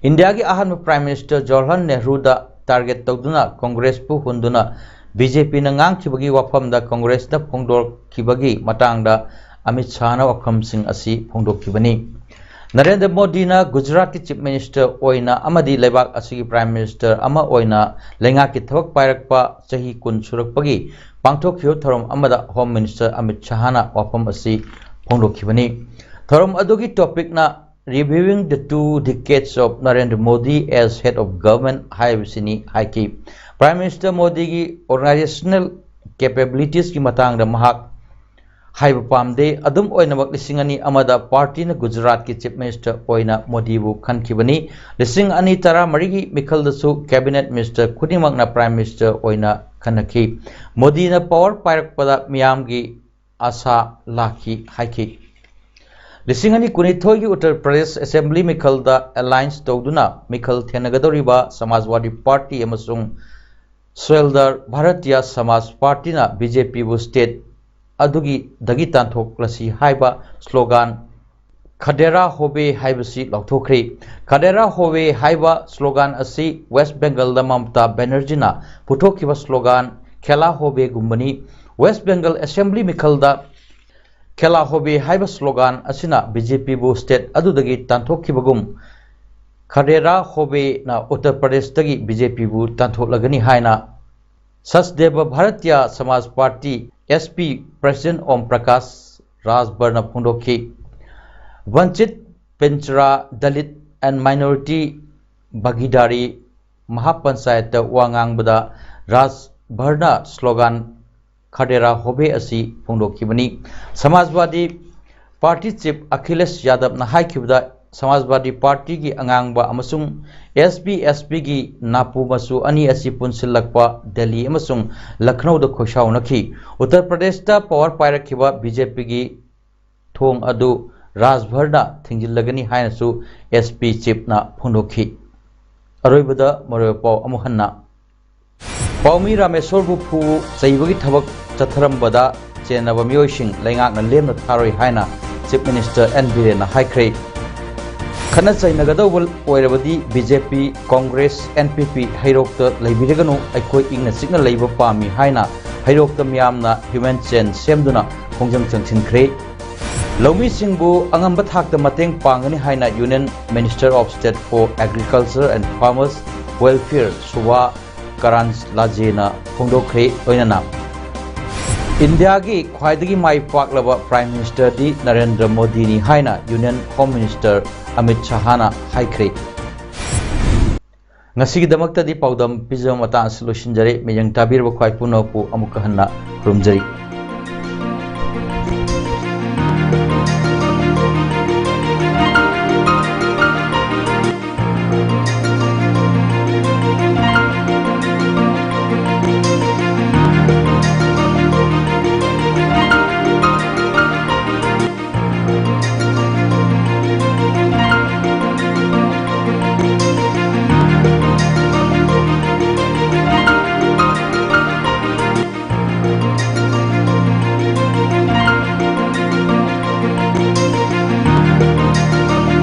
ꯏꯟꯗꯤꯌꯥꯒꯤ ꯑꯍꯥꯟꯕ ꯄ꯭ꯔꯥꯏꯝ ꯃꯤꯅꯤꯁꯇꯔ ꯖꯋꯥꯍꯔꯂꯥꯜ ꯅꯦꯍꯔꯨꯗ ꯇꯥꯔꯒꯦꯠ ꯇꯧꯗꯨꯅ ꯀꯣꯡꯒ꯭ꯔꯦꯁꯄꯨ ꯍꯨꯟꯗꯨꯅ ꯕꯤ ꯖꯦ ꯄꯤꯅ ꯉꯥꯡꯈꯤꯕꯒꯤ ꯋꯥꯐꯝꯗ ꯀꯣꯡꯒ꯭ꯔꯦꯁꯅ ꯐꯣꯡꯗꯣꯛꯈꯤꯕꯒꯤ ꯃꯇꯥꯡꯗ ꯑꯃꯤꯠ ꯁꯥꯍꯅ ꯋꯥꯐꯝꯁꯤꯡ ꯑꯁꯤ ꯐꯣꯡꯗꯣꯛꯈꯤꯕꯅꯤ꯫ ꯅꯔꯦꯟꯗ꯭ꯔ ꯃꯣꯗꯤꯅ ꯒꯨꯖꯔꯥꯠꯀꯤ ꯆꯤꯐ ꯃꯤꯅꯤꯁꯇꯔ ꯑꯣꯏꯅ ꯑꯃꯗꯤ ꯂꯩꯕꯥꯛ ꯑꯁꯤꯒꯤ ꯄ꯭ꯔꯥꯏꯝ ꯃꯤꯅꯤꯁꯇꯔ ꯑꯃ ꯑꯣꯏꯅ ꯂꯩꯉꯥꯛꯀꯤ ꯊꯕꯛ ꯄꯥꯏꯔꯛꯄ ꯆꯍꯤ ꯀꯨꯟ ꯁꯨꯔꯛꯄꯒꯤ ꯄꯥꯡꯊꯣꯛꯈꯤꯕ ꯊꯧꯔꯝ ꯑꯃꯗ ꯍꯣꯝ ꯃꯤꯅꯤꯁꯇꯔ ꯑꯃꯤꯠ ꯁꯥꯍꯅ ꯋꯥꯐꯝ ꯑꯁꯤ ꯐꯣꯡꯗꯣꯛꯈꯤꯕꯅꯤ꯫ ꯊꯧꯔꯝ ꯑꯗꯨꯒꯤ ꯇꯣꯄꯤꯛꯅ Reviewing the Two Decades of Narendra Modi as Head of Government ꯍꯥꯏꯕꯁꯤꯅꯤ ꯍꯥꯏꯈꯤ꯫ ꯄ꯭ꯔꯥꯏꯝ ꯃꯤꯅꯤꯁꯇꯔ ꯃꯣꯗꯤꯒꯤ ꯑꯣꯔꯒꯅꯥꯏꯖꯦꯁꯅꯦꯜ ꯀꯦꯄꯦꯕꯤꯂꯤꯇꯤꯁꯀꯤ ꯃꯇꯥꯡꯗ ꯃꯍꯥꯛ ꯍꯥꯏꯕ ꯄꯥꯝꯗꯦ꯫ ꯑꯗꯨꯝ ꯑꯣꯏꯅꯃꯛ, ꯂꯤꯁꯤꯡ ꯑꯅꯤ ꯑꯃꯗ ꯄꯥꯔꯇꯤꯅ ꯒꯨꯖꯔꯥꯠꯀꯤ ꯆꯤꯐ ꯃꯤꯅꯤꯁꯇꯔ ꯑꯣꯏꯅ ꯃꯣꯗꯤꯕꯨ ꯈꯟꯈꯤꯕꯅꯤ꯫ ꯂꯤꯁꯤꯡ ꯑꯅꯤ ꯇꯔꯥꯃꯔꯤꯒꯤ ꯃꯤꯈꯜꯗꯁꯨ ꯀꯦꯕꯤꯅꯦꯠ ꯃꯤꯅꯤꯁꯇꯔ ꯈꯨꯗꯤꯡꯃꯛꯅ ꯄ꯭ꯔꯥꯏꯝ ꯃꯤꯅꯤꯁꯇꯔ ꯑꯣꯏꯅ ꯈꯟꯅꯈꯤ꯫ ꯃꯣꯗꯤꯅ ꯄꯥꯋꯔ ꯄꯥꯏꯔꯛꯄꯗ ꯃꯤꯌꯥꯝꯒꯤ ꯑꯥꯁꯥ ꯂꯥꯛꯈꯤ ꯍꯥꯏꯈꯤ꯫ ꯂꯤꯁꯤꯡ ꯑꯅꯤ ꯀꯨꯟꯅꯤꯊꯣꯏꯒꯤ ꯎꯠꯇꯔ ꯄ꯭ꯔꯗꯦꯁ ꯑꯦꯁꯦꯝꯕ꯭ꯂꯤ ꯃꯤꯈꯜꯗ ꯑꯦꯂꯥꯏꯟꯁ ꯇꯧꯗꯨꯅ ꯃꯤꯈꯜ ꯊꯦꯡꯅꯒꯗꯧꯔꯤꯕ ꯁꯃꯥꯖꯋꯥꯗꯤ ꯄꯥꯔꯇꯤ ꯑꯃꯁꯨꯡ ꯁ꯭ꯋꯦꯜꯗꯔ ꯚꯥꯔꯇꯤꯌꯥ ꯁꯃꯥꯖ ꯄꯥꯔꯇꯤꯅ ꯕꯤ ꯖꯦ ꯄꯤꯕꯨ ꯁ꯭ꯇꯦꯠ ꯑꯗꯨꯒꯤꯗꯒꯤ ꯇꯥꯟꯊꯣꯛꯂꯁꯤ ꯍꯥꯏꯕ ꯁ꯭ꯂꯣꯒꯥꯟ "ꯈꯗꯦꯔꯥ ꯍꯣꯕꯦ" ꯍꯥꯏꯕꯁꯤ ꯂꯥꯎꯊꯣꯛꯈ꯭ꯔꯦ꯫ "ꯈꯗꯦꯔꯥ ꯍꯣꯕꯦ" ꯍꯥꯏꯕ ꯁ꯭ꯂꯣꯒꯥꯟ ꯑꯁꯤ ꯋꯦꯁ꯭ꯠ ꯕꯦꯡꯒꯜꯗ ꯃꯃꯇꯥ ꯕꯦꯅꯔꯖꯤꯅ ꯄꯨꯊꯣꯛꯈꯤꯕ ꯁ꯭ꯂꯣꯒꯥꯟ "ꯈꯦꯂꯥ ꯍꯣꯕꯦ"ꯒꯨꯝꯕꯅꯤ꯫ ꯋꯦꯁ꯭ꯠ ꯕꯦꯡꯒꯜ ꯑꯦꯁꯦꯝꯕ꯭ꯂꯤ ꯃꯤꯈꯜꯗ "ꯈꯦꯂꯥ ꯍꯣꯕꯦ" ꯍꯥꯏꯕ ꯁ꯭ꯂꯣꯒꯥꯟ ꯑꯁꯤꯅ ꯕꯤ ꯖꯦ ꯄꯤꯕꯨ ꯁ꯭ꯇꯦꯠ ꯑꯗꯨꯗꯒꯤ ꯇꯥꯟꯊꯣꯛꯈꯤꯕꯒꯨꯝ, "ꯈꯗꯦꯔꯥ ꯍꯣꯕꯦꯅ ꯎꯠꯇꯔ ꯄ꯭ꯔꯗꯦꯁꯇꯒꯤ ꯕꯤ ꯖꯦ ꯄꯤꯕꯨ ꯇꯥꯟꯊꯣꯛꯂꯒꯅꯤ" ꯍꯥꯏꯅ ꯁꯆꯗꯦꯕ ꯚꯥꯔꯇꯤꯌꯥ ꯁꯃꯥꯖ ꯄꯥꯔꯇꯤ, ꯑꯦꯁ ꯄꯤ, ꯄ꯭ꯔꯦꯁꯤꯗꯦꯟꯠ ꯑꯣꯝ ꯄ꯭ꯔꯀꯥꯁ ꯔꯥꯖꯚꯔꯅ ꯐꯣꯡꯗꯣꯛꯈꯤ꯫ ꯋꯟꯆꯤꯠ, ꯄꯤꯟꯆꯔꯥ, ꯗꯂꯤꯠ and minority ꯚꯥꯒꯤꯗꯥꯔꯤ ꯃꯍꯥꯄꯟꯆꯥꯌꯠꯇ ꯋꯥ ꯉꯥꯡꯕꯗ ꯔꯥꯖꯚꯔꯅ ꯁ꯭ꯂꯣꯒꯥꯟ "ꯈꯗꯦꯔꯥ ꯍꯣꯕꯦ" ꯑꯁꯤ ꯐꯣꯡꯗꯣꯛꯈꯤꯕꯅꯤ꯫ ꯁꯃꯥꯖꯋꯥꯗꯤ ꯄꯥꯔꯇꯤ ꯆꯤꯐ ꯑꯈꯤꯂꯦꯁ ꯌꯥꯗꯕꯅ ꯍꯥꯏꯈꯤꯕꯗ, ꯁꯃꯥꯖꯋꯥꯗꯤ ꯄꯥꯔꯇꯤꯒꯤ ꯑꯉꯥꯡꯕ ꯑꯃꯁꯨꯡ ꯑꯦꯁ ꯄꯤ ꯑꯦꯁ ꯄꯤꯒꯤ ꯅꯥꯄꯨ ꯃꯆꯨ ꯑꯅꯤ ꯑꯁꯤ ꯄꯨꯟꯁꯤꯜꯂꯛꯄ ꯗꯦꯜꯂꯤ ꯑꯃꯁꯨꯡ ꯂꯈꯅꯧꯗ ꯈꯣꯏꯁꯥꯎꯅꯈꯤ꯫ ꯎꯠꯇꯔ ꯄ꯭ꯔꯗꯦꯁꯇ ꯄꯥꯋꯔ ꯄꯥꯏꯔꯛꯈꯤꯕ ꯕꯤ ꯖꯦ ꯄꯤꯒꯤ ꯊꯣꯡ ꯑꯗꯨ ꯔꯥꯖꯚꯔꯅ ꯊꯤꯡꯖꯤꯜꯂꯒꯅꯤ ꯍꯥꯏꯅꯁꯨ ꯑꯦꯁ ꯄꯤ ꯆꯤꯐꯅ ꯐꯣꯡꯗꯣꯛꯈꯤ꯫ ꯑꯔꯣꯏꯕꯗ ꯃꯔꯨꯑꯣꯏꯕ ꯄꯥꯎ ꯑꯃꯨꯛ ꯍꯟꯅ꯫ ꯄꯥꯎꯃꯤ ꯔꯥꯃꯦꯁꯣꯔꯕꯨ ꯐꯨ ꯆꯩꯕꯒꯤ ꯊꯕꯛ ꯆꯠꯊꯔꯝꯕꯗ ꯆꯦꯟꯅꯕ ꯃꯤꯑꯣꯏꯁꯤꯡ ꯂꯩꯉꯥꯛꯅ ꯂꯦꯝꯅ ꯊꯥꯔꯣꯏ ꯍꯥꯏꯅ ꯆꯤꯐ ꯃꯤꯅꯤꯁꯇꯔ ꯑꯦꯟ ꯕꯤꯔꯦꯟꯅ ꯍꯥꯏꯈ꯭ꯔꯦ꯫ ꯈꯠꯅ ꯆꯩꯅꯒꯗꯧꯕ ꯑꯣꯏꯔꯕꯗꯤ ꯕꯤ ꯖꯦ ꯄꯤ, ꯀꯣꯡꯒ꯭ꯔꯦꯁ, ꯑꯦꯟ ꯄꯤ ꯄꯤ ꯍꯩꯔꯣꯛꯇ ꯂꯩꯕꯤꯔꯒꯅꯨ, ꯑꯩꯈꯣꯏ ꯏꯪꯅ ꯆꯤꯛꯅ ꯂꯩꯕ ꯄꯥꯝꯃꯤ ꯍꯥꯏꯅ ꯍꯩꯔꯣꯛꯇ ꯃꯤꯌꯥꯝꯅ ꯍ꯭ꯌꯨꯃꯦꯟ ꯆꯦꯟ ꯁꯦꯝꯗꯨꯅ ꯈꯣꯡꯖꯪ ꯆꯪꯁꯤꯟꯈ꯭ꯔꯦ꯫ ꯂꯧꯃꯤꯁꯤꯡꯕꯨ ꯑꯉꯝꯕ ꯊꯥꯛꯇ ꯃꯇꯦꯡ ꯄꯥꯡꯒꯅꯤ ꯍꯥꯏꯅ Union Minister of State for Agriculture and Farmers Welfare Subha ꯀꯔꯥꯟꯖ ꯂꯥꯖꯦꯅ ꯐꯣꯡꯗꯣꯛꯈ꯭ꯔꯦ꯫ ꯂꯣꯏꯅꯅ ꯏꯟꯗꯤꯌꯥꯒꯤ ꯈ꯭ꯋꯥꯏꯗꯒꯤ ꯃꯥꯏ ꯄꯥꯛꯂꯕ ꯄ꯭ꯔꯥꯏꯝ ꯃꯤꯅꯤꯁꯇꯔꯗꯤ ꯅꯔꯦꯟꯗ꯭ꯔ ꯃꯣꯗꯤꯅꯤ ꯍꯥꯏꯅ ꯌꯨꯅꯤꯌꯟ ꯍꯣꯝ ꯃꯤꯅꯤꯁꯇꯔ ꯑꯃꯤꯠ ꯁꯍꯥꯅ ꯍꯥꯏꯈ꯭ꯔꯦ꯫ ꯉꯁꯤꯒꯤꯗꯃꯛꯇꯗꯤ ꯄꯥꯎꯗꯝ ꯄꯤꯖꯕ ꯃꯇꯥꯡ ꯑꯁꯤ ꯂꯣꯏꯁꯤꯟꯖꯔꯦ꯫ ꯃꯤꯌꯦꯡ ꯇꯥꯕꯤꯔꯕ ꯈ꯭ꯋꯥꯏ ꯄꯨꯝꯅꯃꯛꯄꯨ ꯑꯃꯨꯛꯀ ꯍꯟꯅ ꯈꯨꯔꯨꯝꯖꯔꯤ꯫